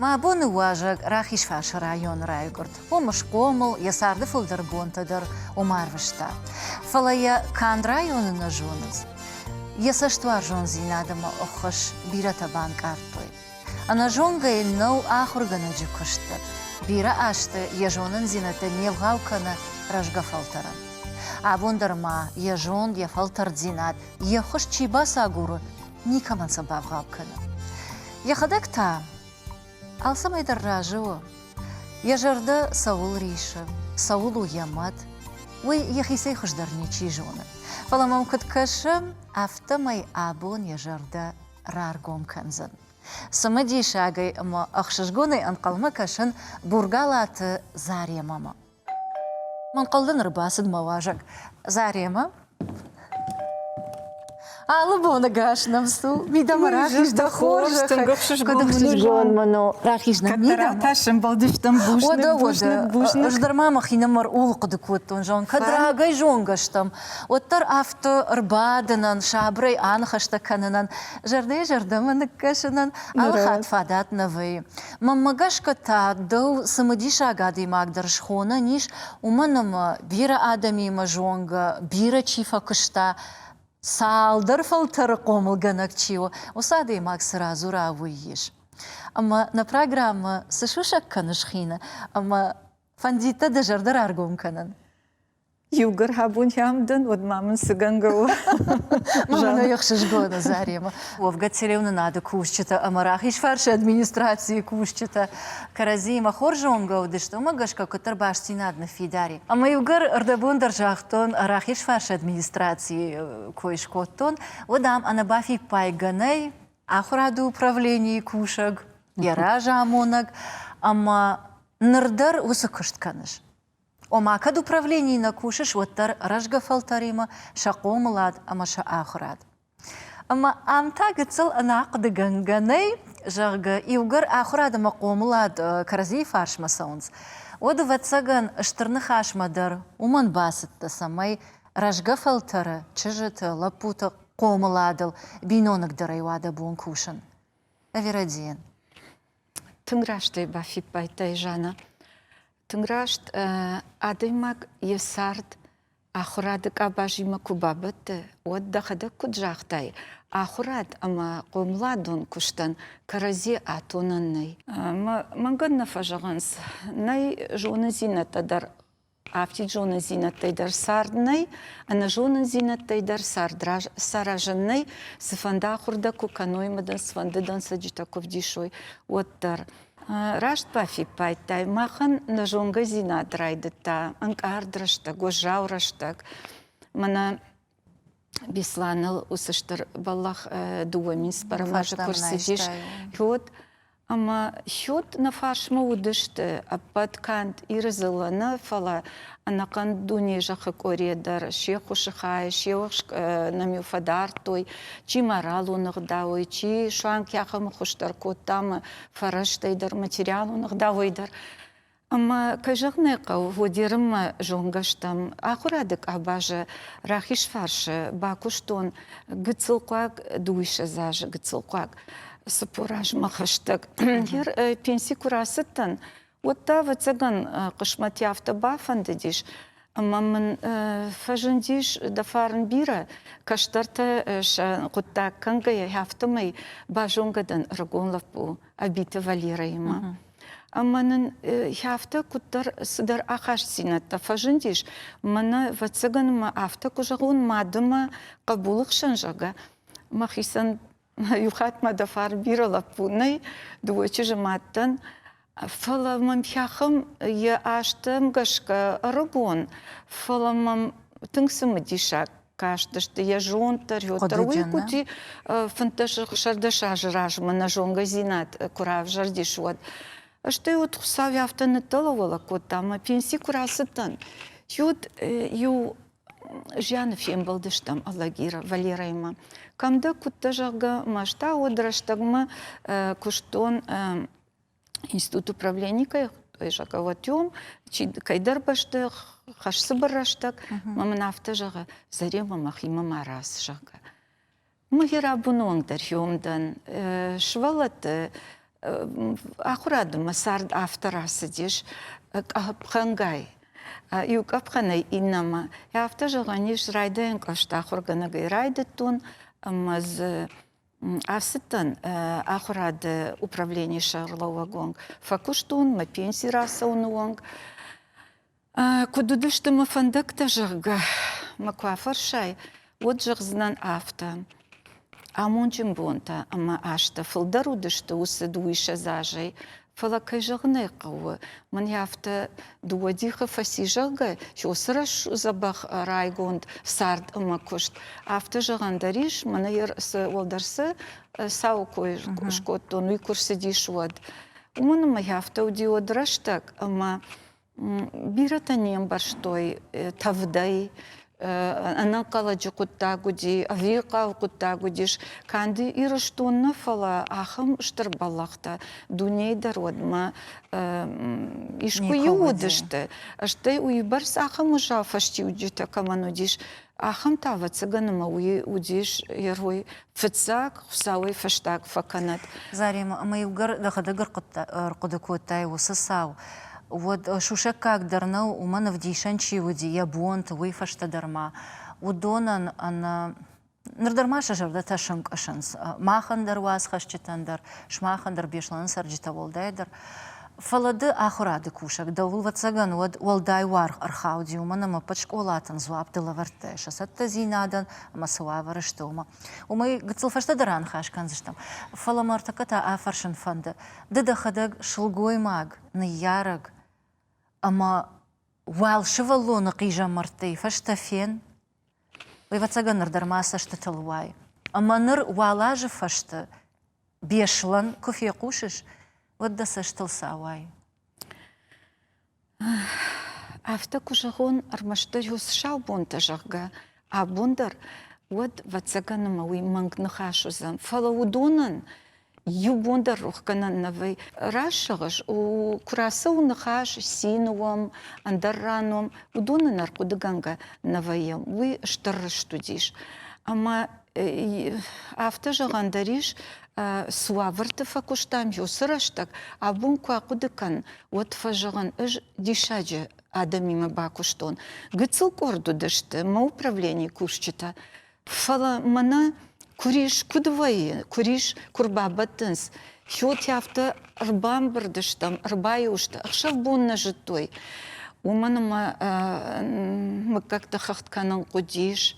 Мӕ абоны уазӕг Рахизфарсы районы райгуырд. Уым схъомыл, йӕ царды фылдӕр бонтӕ дӕр уым арвыста. Фӕлӕ йӕ канд районы нӕ зонынц. Йӕ цӕстуарзондзинад ӕмӕ ӕххуыс бирӕтӕ банкъардтой. Ӕнӕзонгӕ йын нӕу ахуыргӕнӕджы куыст дӕр. Бирӕ азты йӕ зонындзинӕдтӕ не вгъау кӕны рӕзгӕ фӕлтӕрӕн. Абон дӕр ма йӕ зонд, йӕ фӕлтӕрддзинад, йе ххуыс чи бацагуры, никӕмӕн сӕ бавгъау кӕны. Йӕхӕдӕг та алцӕмӕй дӕр разы у. Йӕ зӕрдӕ цӕуыл рисы, цӕуыл у йӕ мӕт, уый йӕхицӕй хуыздӕр ничи зоны. Фӕлӕ мӕм куыд кӕсы, афтӕмӕй абон йӕ зӕрдӕ раргом кӕндзӕн. Цымыдисагӕй ӕмӕ ӕхсызгонӕй ӕнхъӕлмӕ кӕсын Бургалаты Заремӕмӕ. Ӕнхъӕлдӕн ӕрбацыд мӕ уазӕг. Заремӕ, алы боны гас нӕм цу, мидӕмӕ рахиз дӕ хорзӕхӕй. Куыд ӕхсызгон мын у, рахиз нӕм мидӕмӕ. Кӕддӕр сӕмбӕлдыстӕм, бузныг, бузныг, бузныг. Ӕз дӕр ма мӕхинымӕр ууыл хъуыды кодтон, зӕгъын, кӕд рагӕй зонгӕ стӕм, уӕддӕр афтӕ ӕрбадынӕн, сабырӕй аныхӕстӕ кӕнынӕн, зӕрдӕйы зӕрдӕмӕ ныккӕсынӕн алы хатт фадат нӕ вӕййы. Мӕнмӕ гӕсгӕ та дӕу цымыдисаг адӕймаг дӕр схонӕн ис, уымӕн ӕмӕ бирӕ адӕмимӕ зонгӕ, бирӕ чи фӕкуыста, цалдӕр фӕлтӕры хъомылгӕнӕг чи у, уыцы адӕймаг цы радзура, уый ис. Ӕмӕ нӕ программӕ цы сусӕг кӕныс хины ӕмӕ фӕндидтӕ дӕ зӕрдӕ раргом кӕнын? Иугӕр абон ам дӕн, уӕд ма мын цы гӕнгӕ у? Мӕнӕ ӕхсызгон Заремӕ. Уӕвгӕ телеуынынады кусджытӕ ӕмӕ Рахизфарсы администрацийы кусджытӕ кӕрӕдзиимӕ хорз зонгӕ уыдысты, уымӕ гӕсгӕ куыддӕр бастдзинад ныффидар и. Ӕмӕ иугӕр ӕрдӕбон дӕр загътон, Рахизфарсы администрацийы кой скодтон, уӕд ам ӕнӕбафиппайгӕ нӕй ахуырады управленийы кусӕг, йӕ разамонӕг ӕмӕ ныр дӕр уыцы куыст кӕныс. Ома, кӕд управленийы нӕ кусыс, уӕддӕр рӕзгӕ фӕлтӕримӕ сӕ хъомылад ӕмӕ сӕ ахуырад. Ӕмӕ ам та гыццыл ӕнӕахъуыдыгӕнгӕ нӕй, зӕгъгӕ, иугӕр ахуырад ӕмӕ хъомылад кӕрӕдзийы фарсмӕ цӕуынц, уӕд, ӕвӕццӕгӕн, стыр ныхасмӕ дӕр уымӕн бацыдтӕ, цӕмӕй рӕзгӕ фӕлтӕры, чызджыты, лӕппуты хъомыладыл биноныгдӕрӕй уа дӕ бон кусын. Ӕви рӕдийын? Тынг растӕй бафиппайдтай, Жанна. Тынг раст, адӕймаг йӕ цард ахуырады къабазимӕ куы бабӕтты, уӕд дӕхӕдӕг куыд загътай, ахуырад ӕмӕ хъомыладон куыстӕн кӕрӕдзи атонӕн нӕй. Мӕнгӕн нӕ фӕзӕгъынц, нӕй зонындзинӕдтӕ дӕр афтид зонындзинӕдтӕй дӕр цард нӕй, ӕнӕзонындзинӕдтӕй дӕр цард саразӕн нӕй, цыфӕнды ахуыр дӕ куы кӕной ӕмӕ дын цыфӕнды дӕнцӕджытӕ куы вдисой, уӕддӕр. Раст бафиппайдтай, махӕн нӕ зонгӕдзинад райдыдта ӕнкъард рӕстӕг, уӕззау рӕстӕг. Мӕнӕ Беслӕныл уыцы стыр бӕллӕх 2004 азы куы рцыдис, уӕд ӕмӕ счет нӕ фарсмӕ уыдысты ӕппӕт канд Иры дзыллӕ нӕ, фӕлӕ ӕнӕхъӕн дунейы зӕххы къорийӕ дӕр се ххуысы хай, се уӕхск нӕм-иу фӕдардтой, чи моралон ӕгъдауӕй, чи суанг ахӕм ӕххуыс дӕр кодта ӕмӕ фӕрӕзтӕй дӕр, материалон ӕгъдауӕй дӕр. Ӕмӕ, кӕй зӕгъын ӕй хъӕуы, Владимирмӕ зонгӕ стӕм. Ахуырады къабазы рахизфарсы бакуыстон гыццыл хъуаг, дыууиссӕдз азы гыццыл хъуаг 40 азмӕ хӕстӕг. Пенси куы рацыдтӕн, уӕд та, ӕвӕццӕгӕн, хъысмӕт афтӕ бафӕндыдис, ӕмӕ мын фӕзындис дӕ фарн бирӕ, кӕстӕртӕ сӕ хъуыддаг кӕнгӕйӕ, афтӕмӕй базонгӕ дӕн ӕрыгон лӕппу Ӕбиты Валерӕимӕ. Ӕмӕ нын афтӕ куыддӕр цыдӕр ахастдзинӕдтӕ фӕзындис, мӕнӕ, ӕвӕццӕгӕн мӕ афтӕ куы зӕгъон, мады мӕ хъӕбулы хсӕн, зӕгъгӕ, мӕхицӕн иу хатт ма дӕ фарн бирӕ лӕппу нӕй, дыууӕ чызджы мад дӕн, фӕлӕ мӕм хӕхым йӕ азтӕм гӕсгӕ ӕрыгон, фӕлӕ мӕм тынг цымыдисаг кастысты йӕ зонд дӕр, дӕр уый куыди 15-16 азы размӕ нӕ зонгӕдзинад куы равзӕрдис, уӕд. Стӕй уӕд Хуыцау афтӕ ныддӕлӕуӕлӕ кодта, ӕмӕ пенси куы рацыдтӕн, уӕд иу зианы фембӕлдыстӕм Алагиры Валерӕимӕ. Кӕм дӕ, куыд дӕ, зӕгъгӕ, мӕ та уӕд рӕстӕгмӕ куыстон институт управления кӕй зӕгъы, чи кӕйдӕр бӕсты хӕсцыбыр рӕстӕг, мӕ мын афтӕ зӕгъы, Заремӕ мӕхимӕ ма рацу, зӕгъгӕ. Мӕхи рабоны онг дӕр хиом дӕн. Сывӕллӕтты. Ахуырады мӕ цард афтӕ рацыдис къӕпхӕнгай. Иу къӕпхӕнӕй иннӕмӕ. Афтӕ зӕгъӕн ис, райдайӕн кълӕсты ахуыргӕнӕгӕй райдыдтон ӕмӕ дзы ацыдтӕн ахуырады управленийы сӕргълӕууӕг онг. Фӕкуыстон мӕ пенси рацӕуыны онг. Куыд уыдысты мӕ фӕндӕгтӕ, зӕгъгӕ, мӕ куы афӕрсай, уӕд зӕгъдзынӕн афтӕ. Амонджын бонтӕ ӕмӕ азтӕ фылдӕр уыдысты уыцы дыууиссӕдз азӕй, фӕлӕ, кӕй зӕгъын ӕй хъӕуы, мӕн афтӕ дыууӕ дихы фӕци, зӕгъгӕ, уыцы дзӕбӕх райгонд цард ӕмӕ куыст. Афтӕ зӕгъӕн дӕр ис, мӕнӕ уӕлдӕр цы цауы кой скодтон, уый куы рцыдис, уӕд. Уымӕн ӕмӕ афтӕ уыди уӕд рӕстӕг, ӕмӕ Бирӕтӕ не мбӕрстой тӕвдӕй, ӕнӕнхъӕлӕджы хъуыддаг уыди, ӕвирхъау хъуыддаг уыдис. Канд Ирыстон нӕ, фӕлӕ ахӕм стыр бӕллӕхтӕ дунейы дӕр уӕдмӕ искуы иу уыдысты. Стӕй уыйбӕрц ахӕм уӕззау фӕстиуджытӕ кӕмӕн уыдис, ахӕм та, ӕвӕццӕгӕн, ӕмӕ уый уыдис герой фыццаг, Хуыцауӕй фӕстаг фӕкӕнӕд. Заремӕ, ӕмӕ иугӕр дӕхӕдӕг ӕрхъуыды кодтай уыцы цау, уӕд сусӕггаг дӕр нӕу, уымӕн ӕвдисӕн чи уыди йӕ бонты, уый фӕстӕ дӕр ма уыдонӕн ӕнӕ ныр дӕр ма сӕ зӕрдӕтӕ сӕнкъуысынц. Махӕн дӕр, уацхӕсджытӕн дӕр, сымахӕн дӕр, Беслӕны цӕрджытӕ уӕлдайдӕр. Фӕлӕ ды ахуырады кусӕг, дӕуыл, ӕвӕццӕгӕн, уӕд уӕлдай уаргъ ӕрхауди, уымӕн ӕмӕ ӕппӕт скъолатӕн дзуапп ды лӕвӕрдтай сӕ цӕттӕдзинадӕн ӕмӕ цы уавӕры сты, уымӕ. Уымӕй гыццыл фӕстӕдӕр аныхас кӕндзыстӕм. Фӕлӕ мӕ ӕртӕккӕ та афӕрсын фӕнды, ды дӕхӕдӕг сылгоймаг, ныййарӕг ӕмӕ уал сывӕллоны хъизӕмӕрттӕй фӕстӕ фен, уый, ӕвӕццӕгӕн, ныр дӕр ма цӕстытыл уайы. Ӕмӕ ныр уал азы фӕстӕ Беслӕн куы фехъусыс, уӕд дӕ цӕстыл цы ауайы? Афтӕ куы зӕгъон, ӕрмӕстдӕр уыцы сау бонтӕ, зӕгъгӕ, абон дӕр, уӕд, ӕвӕццӕгӕн, ӕмӕ уый мӕнг ныхас уыдзӕн. Фӕлӕ уыдонӕн иу бон дӕр рохгӕнӕн нӕ вӕййы. Раст зӕгъыс, куы рацӕуы ныхас, цины уӕм, ӕндӕр ран уӕм, уыдонӕн ӕрхъуыдыгӕнгӕ нӕ вӕййӕм. Уый стыр рыст уыдис. Ӕмӕ афтӕ зӕгъӕн дӕр ис, цы уавӕрты фӕкуыстам уыцы рӕстӕг, абон куы ахъуыды кӕн, уӕд фӕзӕгъын, ӕз диссаджы адӕмимӕ бакуыстон. Гыццыл къорд уыдысты мӕ управленийы кусджытӕ, фӕлӕ мӕнӕ куырис куыд вӕййы, куырис куы рбабӕттынц, хиотӕ афтӕ ӕрбамбырд стӕм, ӕрбаиу сты, ӕхсӕв-бон нӕ зыдтой. Уымӕн ӕмӕ мыггӕгты хыгъд кӕнын хъуыдис,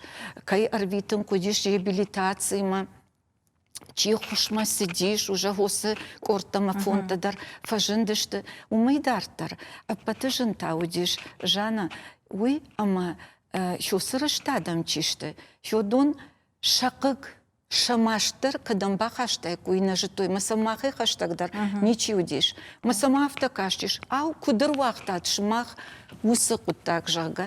кӕй ӕрвитын хъуыдис реабилитацимӕ, чи ххуысмӕ цыдис, уже уыцы къордтӕ ӕмӕ фондтӕ дӕр фӕзындысты. Уымӕй дарддӕр ӕппӕты зын та уыдис Жанна, уый ӕмӕ уыцы рӕзты адӕм чи сты, уыдон сӕ хъыг, сӕ маст дӕр кӕдӕм бахастаиккой, нӕ зыдтой, мӕ сӕм махӕй хӕстӕгдӕр ничи уыдис. Мӕ сӕм афтӕ кастис, ау, куыд ӕруагътат сымах уыцы хъуыддаг, зӕгъгӕ.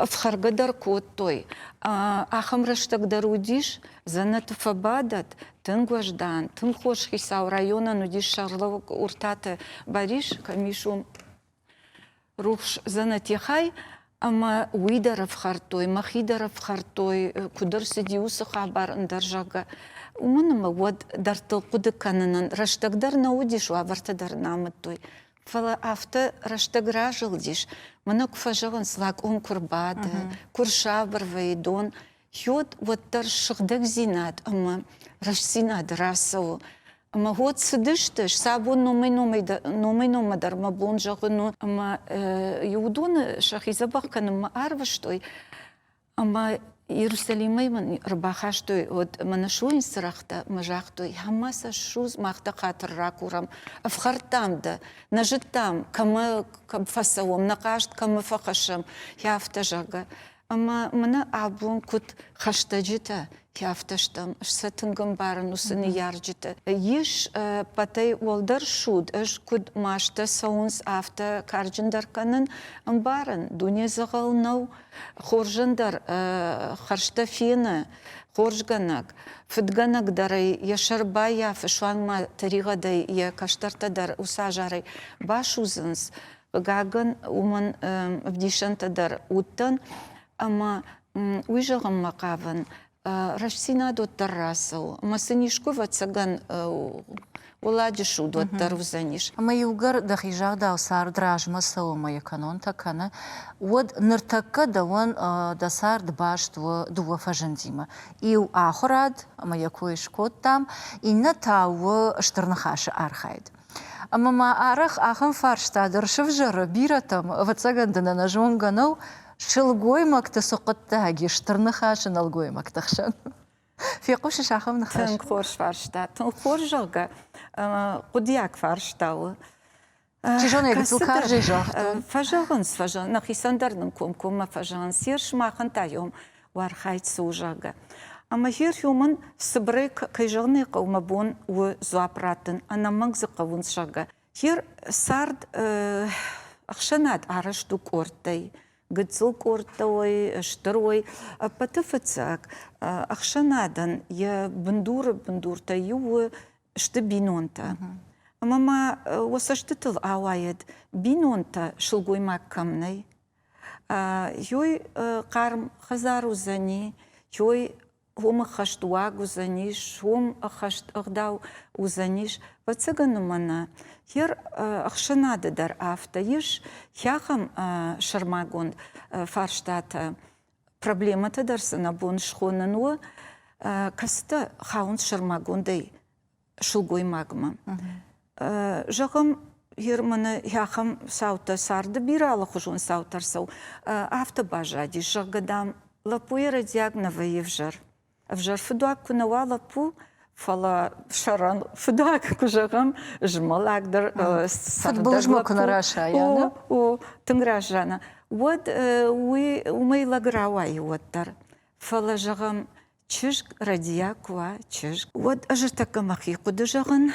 Ӕфхӕргӕ дӕр кодтой. Ахӕм рӕстӕг дӕр уыдис, дзӕнӕты фӕбадӕт, тынг уӕздан, тынг хорз хицау районӕн уыдис сӕргълӕууӕг Уртаты Барис, кӕм ис уым рухс дзӕнӕти хай, ӕмӕ уый дӕр ӕфхӕрдтой, мӕхи дӕр ӕфхӕрдтой, куыд ӕрцыди уыцы хабар ӕндӕр, зӕгъгӕ. Уымӕн ӕмӕ уӕд дӕрдтыл хъуыды кӕнынӕн рӕстӕг дӕр нӕ уыдис, уавӕртӕ дӕр нӕ амыдтой. Фӕлӕ афтӕ рӕстӕг разылдис, мӕнӕ куы фӕзӕгъынц, лакъон куы рбады, куы рсабыр вӕййы дон, йод уӕддӕр сыгъдӕгдзинад ӕмӕ рӕстдзинад рацӕуы. Ӕмӕ уӕд цыдысты, сӕ бон номӕй-номмӕ дӕр мӕ бон зӕгъын у, ӕмӕ уыдоны сӕхи дзӕбӕх кӕнынмӕ арвыстой. Ӕмӕ Иерусалимӕй мын ӕрбахастой уӕд мӕнӕ сойын цырӕгътӕ ӕмӕ загътой, ӕмӕ сӕ ссудз, мах дӕ хатыр ракурӕм, ӕфхӕрдтам дӕ, нӕ зыдтам, кӕмӕ кӕм фӕцӕуӕм, нӕ хъаст кӕмӕ фӕхӕссӕм, афтӕ зӕгъгӕ. Ӕмӕ мӕнӕ абон куыд хӕстӕджытӕ афтӕ стӕм, сӕ тынг ӕмбарын уыцы ныййарджыты. Ис ӕппӕтӕй уӕлдӕр суд, ӕз куыд мастӕ цӕуынц, афтӕ карджындӕр кӕнын, ӕмбарын, дуне дзӕгъӕл нӕу, хорзӕн дӕр хӕрзтӕ фены, хорзгӕнӕг, фыдгӕнӕг дӕр ӕй йӕ сӕр баййафы, суанг ма тӕригъӕдӕй йӕ кӕстӕртӕ дӕр уыцы азарӕй басудзынц. Хъыгагӕн, уымӕн ӕвдисӕнтӕ дӕр уыдтӕн ӕмӕ уый зӕгъынмӕ хъавын, рӕстдзинад уӕддӕр рацӕуы. Ӕмӕ сын искуы, ӕвӕццӕгӕн, Уӕладжы суд уӕддӕр уыдзӕнис. Ӕмӕ иугӕр дӕхи загъдау цард размӕ цӕуы ӕмӕ йӕ кӕнонтӕ кӕны, уӕд ныртӕккӕ дӕуӕн дӕ цард баст у дыууӕ фӕзындимӕ. Иу ахуырад, ӕмӕ йӕ кой скодтам, иннӕ та у Стыр Ныхасы архайд. Ӕмӕ ма арӕх ахӕм фарста дӕр сывзӕры бирӕтӕм, ӕвӕццӕгӕн дын ӕнӕзонгӕ нӕу, сылгоймӕгты цы хъуыддаг ис Стыр Ныхасы нӕлгоймӕгты хсӕн? Фехъусыс ахӕм ныхас? Тынг хорз фарста. Тынг хорз, зӕгъгӕ, хъуыдыйаг фарста у. Чи зоны, гыццыл карзӕй загътон. Фӕзӕгъынц, фӕзӕгъынц, нӕхицӕн дӕр нын комкоммӕ фӕзӕгъынц, ер сымахӕн та йом уархайд цы у, зӕгъгӕ. Ӕмӕ ер уымӕн цыбырӕй, кӕй зӕгъын ӕй хъӕуы, мӕ бон у дзуапп раттын, ӕнӕмӕнг дзы хъӕуынц, зӕгъгӕ. Ер цард ӕхсӕнад арӕзт у къордтӕй. Гыццыл къордтӕ уой, стыр уой. Ӕппӕты фыццаг ӕхсӕнадӕн йӕ бындуры бындуртӕй иу у сты бинонтӕ. Ӕмӕ ма уӕ цӕстытыл ауайӕд, бинонтӕ сылгоймаг кӕм нӕй. Ёй хъарм хӕдзар уыдзӕни, ёй уым ӕххӕст уаг уыдзӕнис, уым ӕххӕст ӕгъдау уыдзӕнис. Ӕвӕццӕгӕн мӕнӕ йе ӕхсӕнады дӕр афтӕ ис, ахӕм сӕрмагонд фарстатӕ, проблемӕтӕ дӕр сын нӕ бон схонын у, кӕцытӕ хауынц сӕрмагондӕй сылгоймагмӕ. Зӕгъӕм, Германы ахӕм цаутӕ царды бирӕ алыхуызон цаутӕ ӕрцӕуы, афтӕ баззадис, зӕгъгӕ, дам, лӕппуйы рӕдиаг нӕ вӕййы ӕвзӕр. Ӕвзӕр фыдуаг куы нӕ уа лӕппу, фӕлӕ сӕрӕн фыдуаг куы зӕгъӕм, змӕлӕг дӕр Фыдбылызмӕ куы нӕ расайа, о, о, тынг раззана, уӕд уый уымӕй лӕг рауайы уӕддӕр. Фӕлӕ, зӕгъӕм, чызг рӕдийаг куы уа, чызг, уӕд ӕз ӕртӕккӕ мӕхи хъуыды зӕгъын,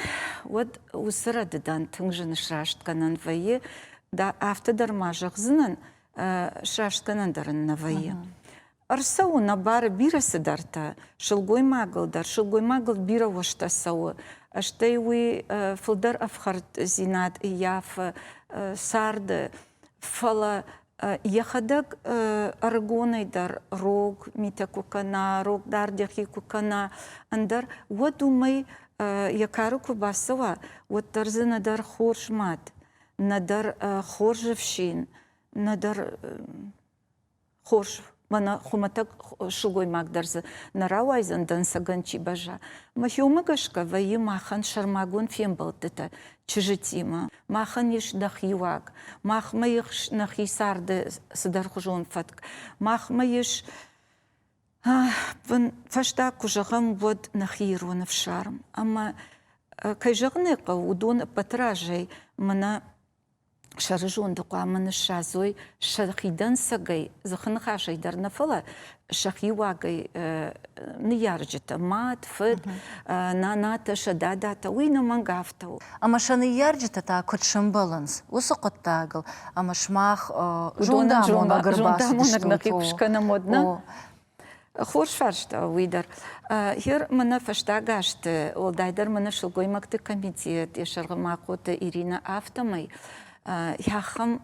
уӕд уыцы рӕдыдӕн тынг зын срастгӕнӕн вӕййы. Афтӕ дӕр ма зӕгъдзынӕн, срастгӕнӕн дӕр ын нӕ вӕййы. Ӕрцӕуы нӕ бары бирӕ цыдӕртӕ, сылгоймагыл дӕр, сылгоймагыл бирӕ уӕзтӕ цӕуы, стӕй уый фылдӕр ӕфхӕрддзинад ӕййафы царды, фӕлӕ йӕхӕдӕг ӕрыгонӕй дӕр рог митӕ куы кӕна, рог дард йӕхи куы кӕна, ӕндӕр, уӕд уымӕй йӕ кары куы бацӕуа, уӕддӕр дзы нӕдӕр хорз мад, нӕдӕр хорз ӕфсин, нӕдӕр хорз, мӕнӕ хуымӕтӕг сылгоймаг дӕр дзы нӕ рауайдзӕн, дӕнцӕгӕн чи бӕзза. Мӕхиомӕ гӕсгӕ вӕййы махӕн сӕрмагонд фембӕлдтытӕ чызджытимӕ. Махӕн ис нӕхи уаг, махмӕ ис нӕхи царды цыдӕрхуызон фӕтк, махмӕ ис фӕстаг куы зӕгъӕм, уӕд нӕхи ирон ӕфсарм. Ӕмӕ кӕй зӕгъын ӕй хъӕуы, уыдон ӕппӕты разӕй мӕнӕ сӕрызонды хъуамӕ ныссадзой сӕхи дӕнцӕгӕй, дзыхыныхасӕй дӕр нӕ, фӕлӕ сӕхи уагӕй ныййарджытӕ, мад, фыд, нанатӕ, сӕ дадатӕ, уый нӕмӕнг афтӕ у. Ӕмӕ сӕ ныййарджытӕ та куыд сӕмбӕлынц уыцы хъуыддагыл, ӕмӕ сымах зондамонӕг ӕрбацыдыстут. Нӕхи куы скӕнӕм, уӕд нӕ Хорз фарста уый дӕр. Гьер мӕнӕ фӕстаг азты, уӕлдайдӕр мӕнӕ сылгоймӕгты комитет, йӕ сӕргъы Махъоты Иринӕ, афтӕмӕй ахӕм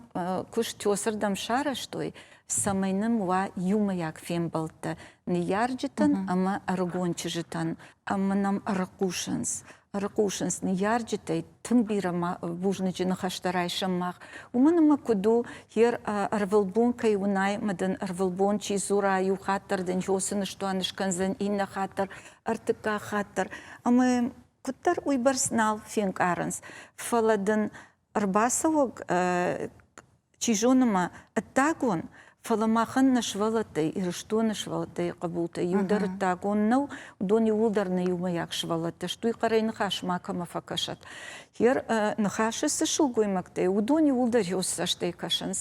куыст тёсырдӕм сарӕзтой, цӕмӕй нын уа иумӕйаг фембӕлдтӕ ныййарджытӕн ӕмӕ ӕрыгон чызджытӕн. Ӕмӕ нӕм ӕрыхъусынц. Ӕрыхъусынц ныййарджытӕй, тынг бирӕ бузныджы ныхӕстӕ райсӕм мах. Уымӕн ӕмӕ куыд у, йе ӕрвылбон кӕй уынай ӕмӕ дын ӕрвылбон чи дзура, иу хатт дӕр дын хёсы ныстуан скӕндзӕн, иннӕ хатт дӕр, ӕртыккаг хатт дӕр. Ӕмӕ куыддӕр уыйбӕрц нал фенкъарынц. Фӕлӕ дын ӕрбацӕуӕг чи зоны ма ӕддагон, фӕлӕ махӕн нӕ сывӕллӕттӕй, Ирыстоны сывӕллӕттӕй хъӕбултӕй иу дӕр ӕддагон нӕу, уыдон иууылдӕр нӕ иумӕйаг сывӕллӕттӕ сты, уый хъӕрӕй ныхас макӕмӕ фӕкӕсӕд. Йе ныхасы цы сылгоймӕгтӕй, уыдон иууылдӕр иу цӕстӕй кӕсынц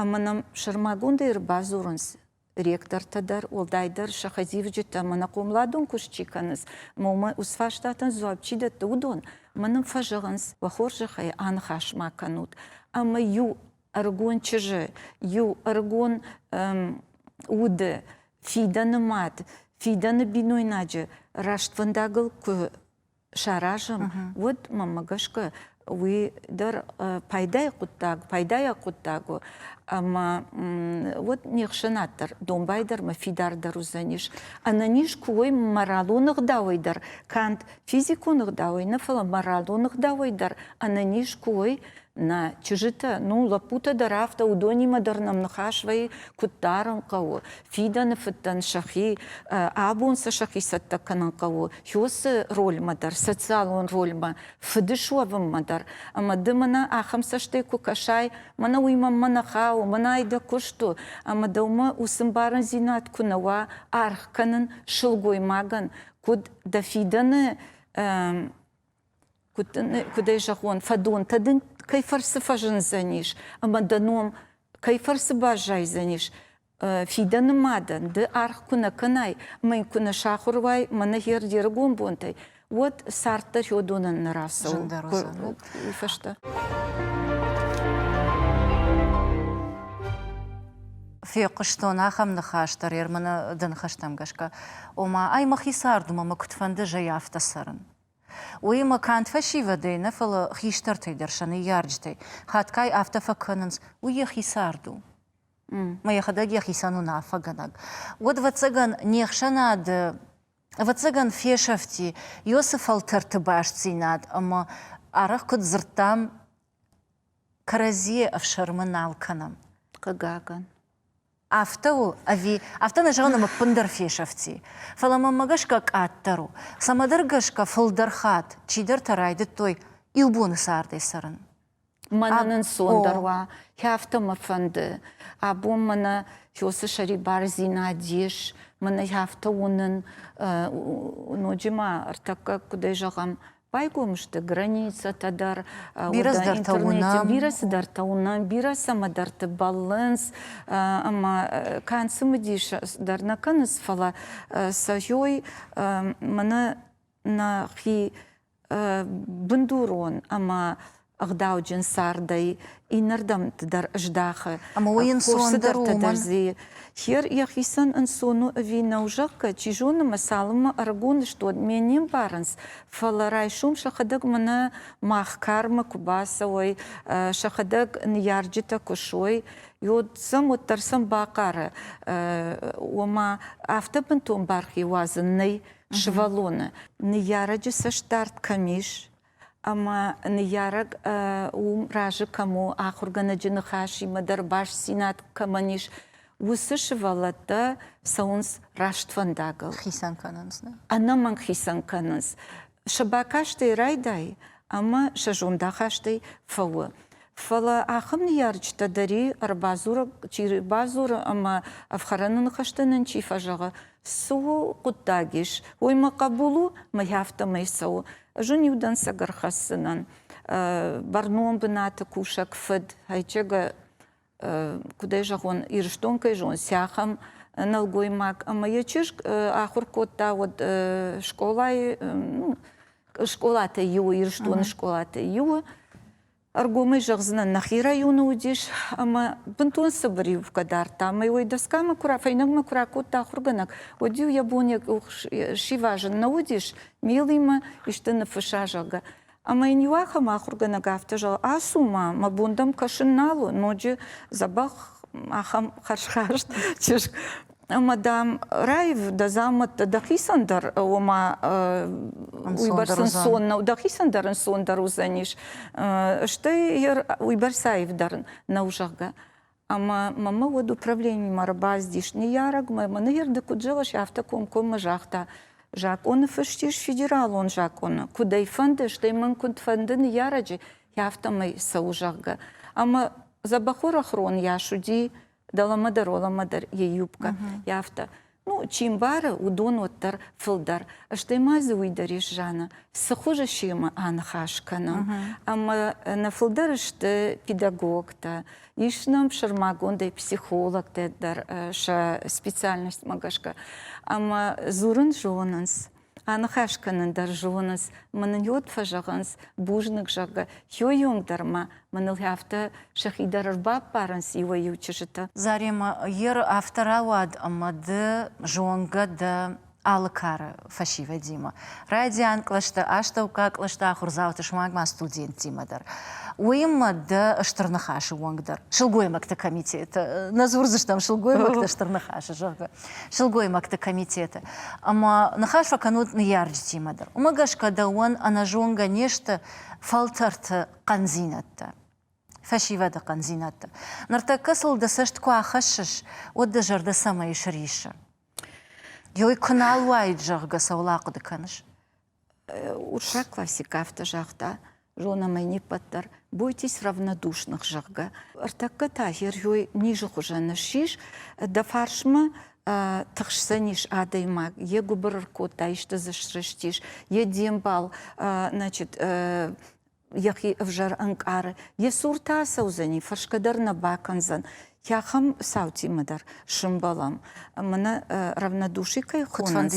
ӕмӕ нӕм сӕрмагондӕй ӕрбадзурынц ректортӕ дӕр, уӕлдайдӕр сӕ хӕдивджытӕ ӕмӕ нӕ хъомыладон куыст чи кӕнынц, ӕмӕ уымӕ уыцы фарстатӕн дзуапп чи дӕтты, уыдон мӕ нын фӕзӕгъынц, уӕ хорзӕхӕй аныхас ма кӕнут. Ӕмӕ иу ӕрыгон чызджы, иу ӕрыгон уды фидӕны мад, фидӕны бинойнаджы рӕствӕндагыл куы саразӕм, уӕд, мӕнмӕ гӕсгӕ, уый дӕр пайдайы хъуыддаг, пайдайаг хъуыддаг у. Ӕмӕ уӕд не хсӕнад дӕр, домбай дӕр мӕ фидардӕр уыдзӕнис. Ӕнӕниз куы уой моралон ӕгъдауӕй дӕр, канд физикон ӕгъдауӕй нӕ, фӕлӕ моралон ӕгъдауӕй дӕр ӕнӕниз куы уой, нӕ чызджытӕ, ну, лӕппутӕ дӕр афтӕ, уыдонимӕ дӕр нӕм ныхас вӕййы, куыд дарын хъӕуы, фидӕны фыдтӕн сӕхи, абон сӕ сӕхи цӕттӕ кӕнын хъӕуы, хёсы рольмӕ дӕр, социалон рольмӕ, фыды суӕвынмӕ дӕр. Ӕмӕ ды мӕнӕ ахӕм цӕстӕй куы кӕсай, мӕнӕ уый мӕнмӕ нӕ хауы, мӕнӕ ай дӕ куыст у, ӕмӕ дӕумӕ уыцы ӕмбарындзинад куы нӕ уа, аргъ кӕнын сылгоймагӕн, куыд дӕ фидӕны куыд ӕй зӕгъон, фӕдонтӕ дын кӕй фӕрцы фӕзындзӕнис ӕмӕ дӕ ном кӕй фӕрцы баззайдзӕнис, фидӕны мадӕн ды аргъ куы нӕ кӕнай ӕмӕ йын куы нӕ сахуыр уай мӕнӕ йе рыгон бонтӕй, уӕд цард дӕр уыдонӕн нӕ рацӕуы уый фӕстӕ. Фехъуыстон ахӕм ныхас дӕр Ерманы дӕ ныхӕстӕм гӕсгӕ, ома ай мӕхи цард у ӕмӕ куыд фӕнды зӕй афтӕ цӕрын. Уыимӕ канд фӕсивӕдӕй нӕ, фӕлӕ хистӕртӕй дӕр, сӕ ныййарджытӕй. Хатгай афтӕ фӕкӕнынц, уый йӕхи цард у. Мӕ йӕхӕдӕг йӕхицӕн уынаффӕгӕнӕг. Уӕд, ӕвӕццӕгӕн, не хсӕнады ӕвӕццӕгӕн, фесӕфти Иосы фӕлтӕрты бастдзинад ӕмӕ арӕх куыд дзырдтам, кӕрӕдзийӕ ӕфсӕрмы нал кӕнӕм. Хъыгагӕн. Афтӕ у ӕви афтӕ нӕ зӕгъын, ӕмӕ ӕппындӕр фесӕфти. Фӕлӕ мӕнмӕ гӕсгӕ къаддӕр у. Цӕмӕдӕр гӕсгӕ фылдӕр хатт чидӕртӕ райдыдтой иу боны цардӕй цӕрын. Мӕнӕн ӕнцондӕр уа, афтӕ мӕ фӕнды. Абон мӕнӕ уыцы сӕрибардзинад ис, мӕнӕ афтӕ уынын. Ноджы ма ӕртӕккӕ, куыдӕй зӕгъӕм, байгом сты границӕтӕ дӕр, бирӕ цыдӕртӕ уынӕм, бирӕ цыдӕртӕ уынӕм, бирӕ цӕмӕдӕрты бӕллынц ӕмӕ канд цымыдис дӕр нӕ кӕнынц, фӕлӕ сӕ ёй мӕнӕ нӕхи бындурон ӕмӕ ӕгъдауджын цардӕй иннӕрдӕмты дӕр здахы. Ӕмӕ уый ӕнцондӕр у уымӕн? Хер йӕхицӕн ӕнцон у ӕви нӕу, зӕгъгӕ, чи зоны мӕ цалынмӕ ӕрыгон сты, уӕд мӕ не мбарынц, фӕлӕ райсом сӕхӕдӕг мӕнӕ мах кармӕ куы бацӕуой, сӕхӕдӕг ныййарджытӕ куы суой, уӕд сӕм уӕддӕр сӕм бахъары, ома афтӕ бынтон бархи уадзын нӕй сывӕллоны. Ныййарӕджы цӕстдард кӕм ис, ӕмӕ ныййарӕг уым разы кӕм у, ахуыргӕнӕджы ныхасимӕ дӕр бастдзинад кӕмӕн ис, уыцы сывӕллӕттӕ цӕуынц раст фӕндагыл. Хицӕн кӕнынц, нӕ? Ӕнӕмӕнг хицӕн кӕнынц. Сӕ бакастӕй райдай ӕмӕ сӕ зондахастӕй фӕуы. Фӕлӕ ахӕм ныййарджытӕ дӕр и, ӕрбадзурӕг чи ӕрбадзуры ӕмӕ ӕфхӕрӕны ныхӕстӕ нын чи фӕзӕгъы, цы у хъуыддаг ис, уый мӕ хъӕбул у, мӕ афтӕмӕй цӕуы. Ӕз ын иу дӕнцӕг ӕрхӕсдзынӕн. Бӕрнон бынаты кусӕг фыд, Хайчега, куыдӕй зӕгъон, Ирыстон кӕй зон, сӕхӕм нӕлгоймаг ӕмӕ йӕ чызг ахуыр кодта уӕд скъолайы, скъолатӕй иуы, Ирыстоны скъолатӕй иуы. Ӕргомӕй зӕгъдзынӕн, нӕхи районы уыдис ӕмӕ бынтон цыбыр юбкӕ дардта. Ӕмӕ уый доскамӕ куы фӕйнӕгмӕ куы ракодта ахуыргӕнӕг, уӕд-иу йӕ бон йӕ къух сивазын нӕ уыдис, мелимӕ исты ныффысса, зӕгъгӕ. Ӕмӕ йын иу ахӕм ахуыргӕнӕг афтӕ зӕгъы, ацу ма, мӕ бон дӕм кӕсын нал у, ноджы дзӕбӕх ахӕм хӕрзхаст чызг. Ӕмӕ, дам, раив дӕ дзаумӕттӕ дӕхицӕн дӕр, ома уыйбӕрц ӕнцон нӕу, дӕхицӕн дӕр ӕнцондӕр уыдзӕнис, стӕй уыйбӕрц аив дӕр нӕу, зӕгъгӕ. Ӕмӕ мӕмӕ уӕд управленимӕ ӕрбацыдис ныййарӕгмӕ, мӕ ныййарӕг куыд зӕгъыс, афтӕ комкоммӕ загъта, закъоны фыст ис федералон закъоны, куыд ӕй фӕнды, стӕй мӕн куыд фӕнды ныййарӕджы, афтӕмӕй цӕуы, зӕгъгӕ. Ӕмӕ дзӕбӕх йас уыди дӕлӕмӕ дӕр, уӕлӕмӕ дӕр йӕ юбкӕ, афтӕ. Ну, чи мбары, уыдон уӕддӕр фылдӕр. Стӕй ма дзы уый дӕр ис, Жанна, цы хуызы семӕ аныхас кӕнӕм. Ӕмӕ нӕ фылдӕр сты педагогтӕ, ис нӕм сӕрмагондӕй психологтӕ дӕр сӕ специальностьмӕ гӕсгӕ. Ӕмӕ дзурын зонынц, аныхас кӕнын дӕр зонынц, мӕнӕн уӕд фӕзӕгъынц, бузныг, зӕгъгӕ, хёйонг дӕр ма мӕныл афтӕ сӕхи дӕр ӕрбаппарынц иуӕй-иу чызджытӕ. Заремӕ, ер афтӕ рауад, ӕмӕ ды зонгӕ дӕ. алы кары фӕсивӕдимӕ. Райдиан кълӕсты, астӕуккаг кълӕсты ахуырдзауты, суанг ма студенттимӕ дӕр. Уыимӕ дӕ Стыр Ныхасы онг дӕр. Сылгоймӕгты комитеты, нӕ дзурдзыстӕм сылгоймӕгты Стыр Ныхасы, зӕгъгӕ, сылгоймӕгты комитеты. Ӕмӕ ныхас фӕкӕнут ныййарджытимӕ дӕр. Уымӕ гӕсгӕ дӕуӕн ӕнӕзонгӕ не сты фӕлтӕрты хъӕндзинӕдтӕ. Фӕсивӕды хъӕндзинӕдтӕ. Ныртӕккӕ сыл дӕ цӕст куы ахӕссыс, уӕд дӕ зӕрдӕ цӕмӕй сриссы? Ёй, куы нал уаид, зӕгъгӕ, цӕуыл ахъуыды кӕныс? Уырыссаг классик афтӕ загъта, зонӕм ӕй не ппӕт дӕр, бойтесь равнодушных, зӕгъгӕ. Ӕртӕккӕ та Херхёй низы хуызӕн ссис, дӕ фарсмӕ тыхсдзӕнис адӕймаг, йӕ гуыбыр ӕркодта, исты дзы срыстис, йӕ де мбал, значит, йӕхи ӕвзӕр ӕнкъары, йӕ цур та ацӕудзӕни, фӕрсгӕ дӕр нӕ бакӕндзӕн. Ахӕм цаутимӕ дӕр сымбӕлӕм. Мӕнӕ равнодуши кӕй хонынц,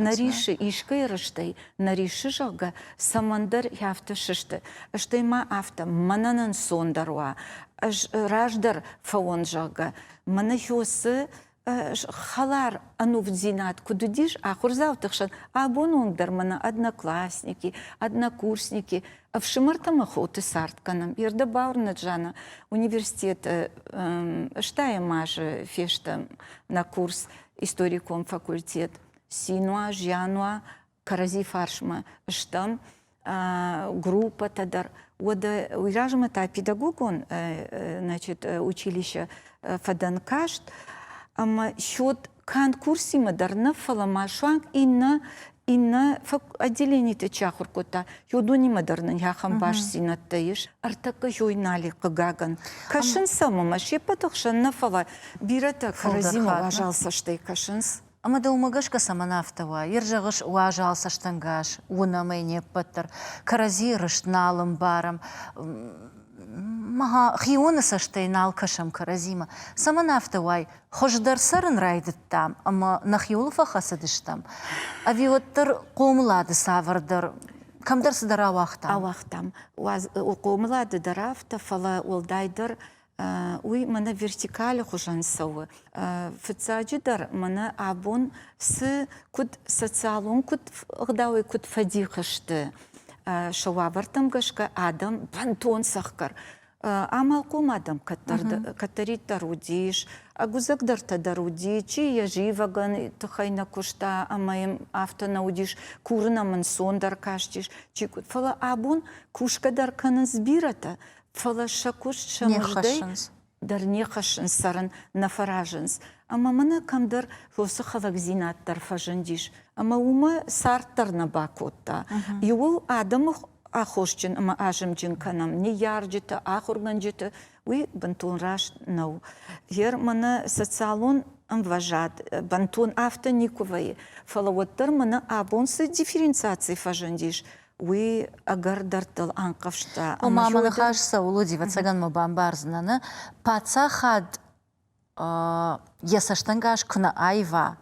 нӕ рисы искӕй рыстӕй, нӕ рисы, зӕгъгӕ, цӕмӕндӕр афтӕ сысты. Стӕй ма афтӕ, мӕнӕн ӕнцондӕр уа, ӕз раздӕр фӕуон, зӕгъгӕ, мӕнӕ цы хӕлар ӕнувддзинад куыд уыдис ахуырдзауты хсӕн, абон онг дӕр мӕнӕ одноклассники, однокурсники, ӕфсымӕртӕ ӕмӕ хоты цард кӕнӕм. Йердӕ бауырнӕд, Жанна, университеты стайӕм азы фестӕм нӕ курс историкон факультет. Цин уа, зиан уа, кӕрӕдзи фарсмӕ стӕм, группӕтӕ дӕр. Уӕдӕ уый размӕ та педагогон значит, училище фӕдӕн каст, ӕмӕ счет канд курсимӕ дӕр нӕ, фӕлӕ ма суанг иннӕ иннӕ отделениты чи ахуыр кодта, уыдонимӕ дӕр нын ахӕм бастдзинӕдтӕ ис. Ӕртӕккӕ зой нал и, хъыгагӕн. Кӕсынц сӕм ӕмӕ се ппӕты хсӕн нӕ, фӕлӕ бирӕтӕ кӕрӕдзимӕ уазал цӕстӕй кӕсынц. Ӕмӕ дӕумӕ гӕсгӕ цӕмӕн афтӕ уа? Йер зӕгъыс, уазал цӕстӕнгас, уынӕм ӕй не ппӕт дӕр, кӕрӕдзийы рыст нал ӕмбарӕм, хионы цӕстӕй нал кӕсӕм кӕрӕдзимӕ. Цӕмӕн афтӕ уай? Хуыздӕр цӕрын райдыдтам ӕмӕ нӕхиуыл фӕхӕцыдыстӕм? Ӕви уӕддӕр хъомылады цавӕрдӕр кӕмдӕр цыдӕр ауагътам? Ауагътам. Хъомылады дӕр афтӕ, фӕлӕ уӕлдайдӕр уый мӕнӕ вертикалы хуызӕн цӕуы. Фыццаджыдӕр мӕнӕ абон цы куыд социалон куыд ӕгъдауӕй куыд фӕдих сты, сӕ уавӕртӕм гӕсгӕ адӕм бынтон цӕхгӕр. Амалхъом адӕм кӕддӕриддӕр уыдис, ӕгуыдзӕгдӕртӕ дӕр уыди, чи йӕ зивӕгӕн тыххӕй нӕ куыста ӕмӕ йӕм афтӕ нӕ уыдис, курын ӕм ӕнцондӕр кастис, чи куыд. Фӕлӕ абон кусгӕ дӕр кӕнынц бирӕтӕ, фӕлӕ сӕ куыст сӕ мыздӕй дӕр не хӕссынц, цӕрын нӕ фӕразынц. Ӕмӕ мӕнӕ кӕмдӕр уыцы хӕлӕгдзинад дӕр фӕзындис. Ӕмӕ уымӕ цард дӕр нӕ бакодта. Иуыл адӕмы аххосджын ӕмӕ азымджын кӕнӕм ныййарджыты, ахуыргӕнджыты, уый бынтон раст нӕу. Гъер мӕнӕ социалон ӕмвӕзад бынтон афтӕ никуы вӕййы, фӕлӕ уӕддӕр мӕнӕ абон цы дифференциаци фӕзындис, уый ӕгӕр дӕрдтыл анхъӕвзта. Ома мӕ ныхас цӕуыл уыди, ӕвӕццӕгӕн мӕ бамбардзынӕ, нӕ паддзахад йӕ цӕстӕнгас куы нӕ аива,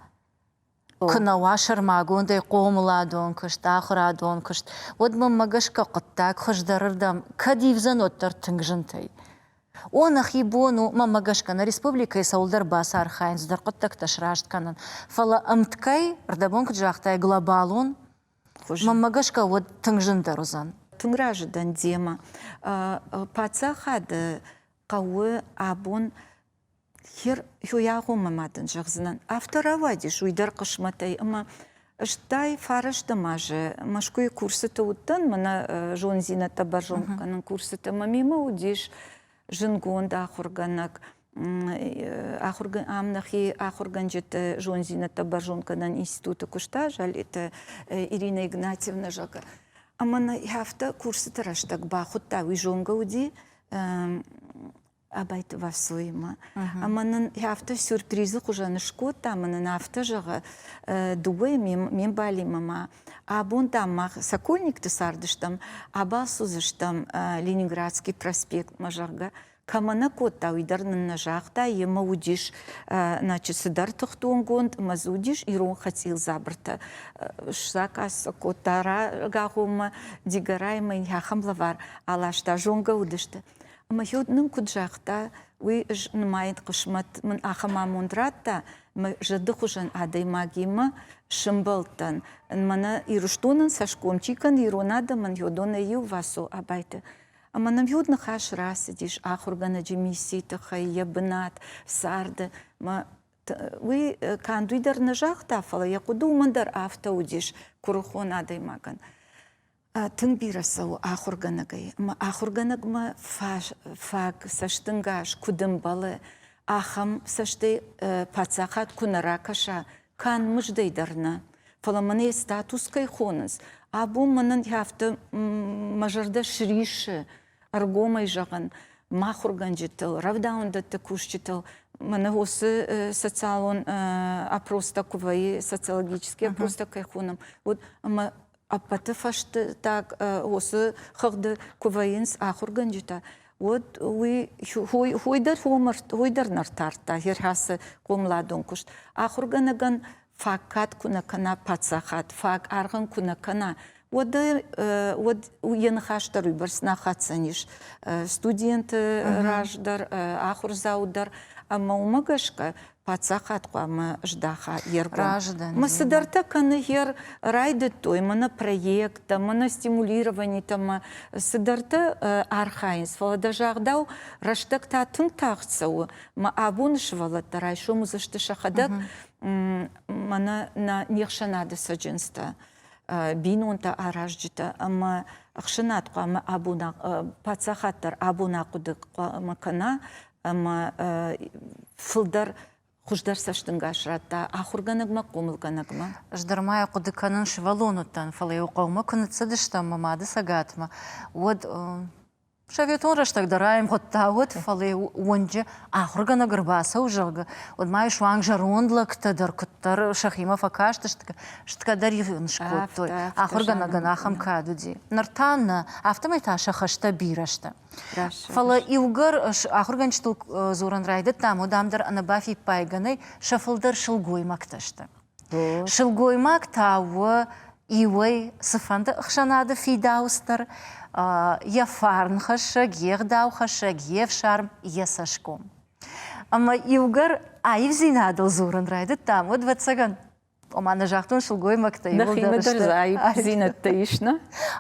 куы нӕ уа сӕрмагондӕй хъомыладон куыст, ахуырадон куыст, уӕд мӕнмӕ гӕсгӕ хъуыддаг хуыздӕрырдӕм кӕд ивдзӕн, уӕддӕр тынг зынтӕй. О, нӕхи бон у, мӕнмӕ гӕсгӕ, нӕ республикӕйы цӕуылдӕр бацархайын, цыдӕр хъуыддӕгтӕ сраст кӕнын, фӕлӕ ӕмткӕй, рдӕбон куыд загътай, глобалон Мӕнмӕ гӕсгӕ, уӕд тынг зындӕр уыдзӕн. Тынг разы дӕн демӕ. Паддзахады хъӕуы абон хер хёйагъоммӕ ма дын зӕгъдзынӕн. Афтӕ рауадис уый дӕр хъысмӕтӕй ӕмӕ стай фарӕстӕм азы Мӕскуыйы курсыты уыдтӕн, мӕнӕ зондзинӕдтӕ бӕрзонд кӕнын курсыты ӕмӕ мемӕ уыдис зындгонд ахуыргӕнӕг, ам нӕхи ахуыргӕнджыты зондзинӕдтӕ бӕрзондгӕнӕн институты куыста Жалеты Ирина Игнатьевна, зӕгъгӕ. Ӕмӕ нӕ афтӕ курсыты рӕстӕг бахуыдта, уый зонгӕ уыди Абайты Васоимӕ. Ӕмӕ нын афтӕ сюрпризы хуызӕн скодта, ӕмӕ нын афтӕ зӕгъы, дыууӕйы ме мбалимӕ ма абон, дам, мах Сокольникты цардыстӕм, абалц уыдзыстӕм Ленинградский проспектмӕ, зӕгъгӕ. Кӕмӕ нӕ кодта, уый дӕр нын нӕ загъта, йемӕ уыдис значит, цыдӕр тыхтонгонд ӕмӕ дзы уыдис ирон хӕцъил дзабыртӕ. Сзаказ сӕ кодта рагагъоммӕ Дигорайы ӕмӕ йын ахӕм лӕвар аласта, зонгӕ уыдысты. Ӕмӕ йод нын куыд загъта, уый ӕз нымайын хъысмӕт мын ахӕм амонд радта. Мӕ зӕды хуызӕн адӕймагимӕ сымбӕлдтӕн. Мӕнӕ Ирыстонӕн цӕсгом чи кӕны, ирон адӕмӕн уыдонӕй иу Васо Абайты. Ӕмӕ нӕм иу ныхас рацыдис ахуыргӕнӕджы миссийы тыххӕй, йӕ бынат царды. Мӕ уый канд уый дӕр нӕ загъта, фӕлӕ йӕ хъуыды уымӕн дӕр афтӕ уыдис куырыхон адӕймагӕн. Тынг бирӕ цӕуы ахуыргӕнӕгӕй, ӕмӕ ахуыргӕнӕгмӕ фаг цӕстӕнгас куыд ӕмбӕлы, ахӕм цӕстӕй паддзахад куы нӕ ракӕса, канд мыздӕй дӕр нӕ, фӕлӕ мӕнӕ йӕ статус кӕй хонынц, абон мӕнӕн афтӕ мӕ зӕрдӕ сриссы, ӕргомӕй зӕгъын, мӕ ахуыргӕнджытыл, рӕвдауӕндӕтты кусджытыл, мӕнӕ уыцы социалон опростӕ куы вӕййы, социологический опростӕ кӕй хонӕм, уӕд ӕмӕ ӕппӕты фӕстаг уыцы хыгъды куы вӕййынц ахуыргӕнджытӕ, уӕд уый хой дӕр хой дӕр нӕ ртардта хӕрхӕцы хъомыладон куыст. Ахуыргӕнӕгӕн фаг кад куы нӕ кӕна паддзахад, фаг аргъ ын куы нӕ кӕна, уӕд, уӕд йӕ ныхас дӕр уыйбӕрц нӕ хӕцдзӕнис студенты раз дӕр, ахуырдзау дӕр. Ӕмӕ уымӕ гӕсгӕ паддзахад хъуамӕ здаха йе ргом. Мӕ цыдӕртӕ кӕны гъер райдыдтой, мӕнӕ проекттӕ, мӕнӕ стимулированитӕ мӕ цыдӕртӕ архайынц, фӕлӕ дӕ загъдау, рӕстӕг та тынг тагъд цӕуы. Мӕ абоны сывӕллӕттӕ райсом уыдзысты сӕхӕдӕг мӕнӕ нӕ не хсӕнады цӕджындзтӕ, бинонтӕ аразджытӕ ӕмӕ ӕхсӕнад хъуамӕ абон паддзахад дӕр абон ахъуыды хъуамӕ кӕна ӕмӕ фылдӕр хуыздӕр цӕстӕнгас радта ахуыргӕнӕгмӕ, хъомылгӕнӕгмӕ. Ӕз дӕр ма йӕ хъуыды кӕнын, сывӕллон уыдтӕн, фӕлӕ-иу хъӕумӕ куы ныццыдыстӕм мӕ мады цӕгатмӕ, уӕд советон рӕстӕг дӕр аивгъуыдта, уӕд, фӕлӕ уынджы ахуыргӕнӕг ӕрбацӕуы, зӕгъгӕ, уӕд ма суанг зӕронд лӕгтӕ дӕр куыддӕр сӕхимӕ фӕкастысты, стгӕ дӕр ын скодтой. Ахуыргӕнӕгӕн ахӕм кад уыди. Ныр та нӕ, афтӕмӕй та сӕ хӕстӕ бирӕ сты. Фӕлӕ иугӕр ахуыргӕнджытыл дзурын райдыдтам, уӕд ам дӕр ӕнӕбафиппайгӕ нӕй, сӕ фылдӕр сылгоймӕгтӕ сты. Сылгоймаг та у иуӕй цыфӕнды ӕхсӕнады фидауц дӕр, йӕ фарнхӕссӕг, йе гъдаухӕссӕг, йе фсарм, йӕ цӕсгом. Ӕмӕ иугӕр аивдзинадыл дзурын райдыдтам, уӕд, ӕвӕццӕгӕн, Ома нӕ загътон сылгоймӕгтӕ иууылдӕр сты. Нӕхимӕ дӕр аипдзинӕдтӕ ис, нӕ?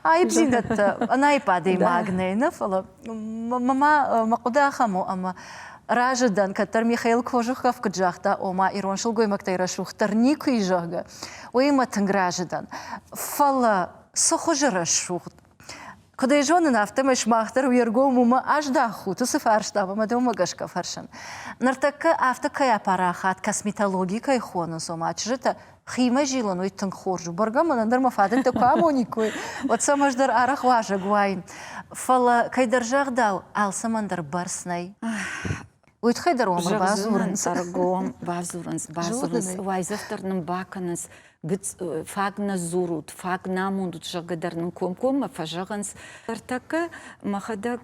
Аипдзинӕдтӕ, ӕнаипп адӕймаг нӕй, нӕ, фӕлӕ мӕ мӕ хъуыды ахӕм у, ӕмӕ разы дӕн, кӕддӕр Михаил Кожухов куыд загъта, ома ирон сылгоймӕгтӕй рӕсугъддӕр никуы и, зӕгъгӕ, уыимӕ тынг разы дӕн. Фӕлӕ цы хуызы рӕсугъд? Куыд ӕй зонын, афтӕмӕй сымах дӕр уе ргом уымӕ аздахут, уыцы фарстамӕ ӕмӕ дӕумӕ гӕсгӕ фӕрсын. Ныртӕккӕ афтӕ кӕй апарахат, косметологи кӕй хонынц, ома чызджытӕ химӕ зилын, уый тынг хорз у. Бӕргӕ мӕнӕн дӕр мӕ фадӕттӕ куы амониккой, уӕд сӕм ӕз дӕр арӕх уазӕг уаин. Фӕлӕ кӕйдӕр загъдау, алцӕмӕн дӕр бӕрц нӕй. Уый тыххӕй дӕр уӕм ӕрбадзурынц. Ӕргом бадзурынц, бадзурынц, уайдзӕф дӕр нын бакӕнынц, фаг нӕ дзурут, фаг нӕ амондут, зӕгъгӕ дӕр нын комкоммӕ фӕзӕгъынц. Ӕртӕккӕ мӕхӕдӕг,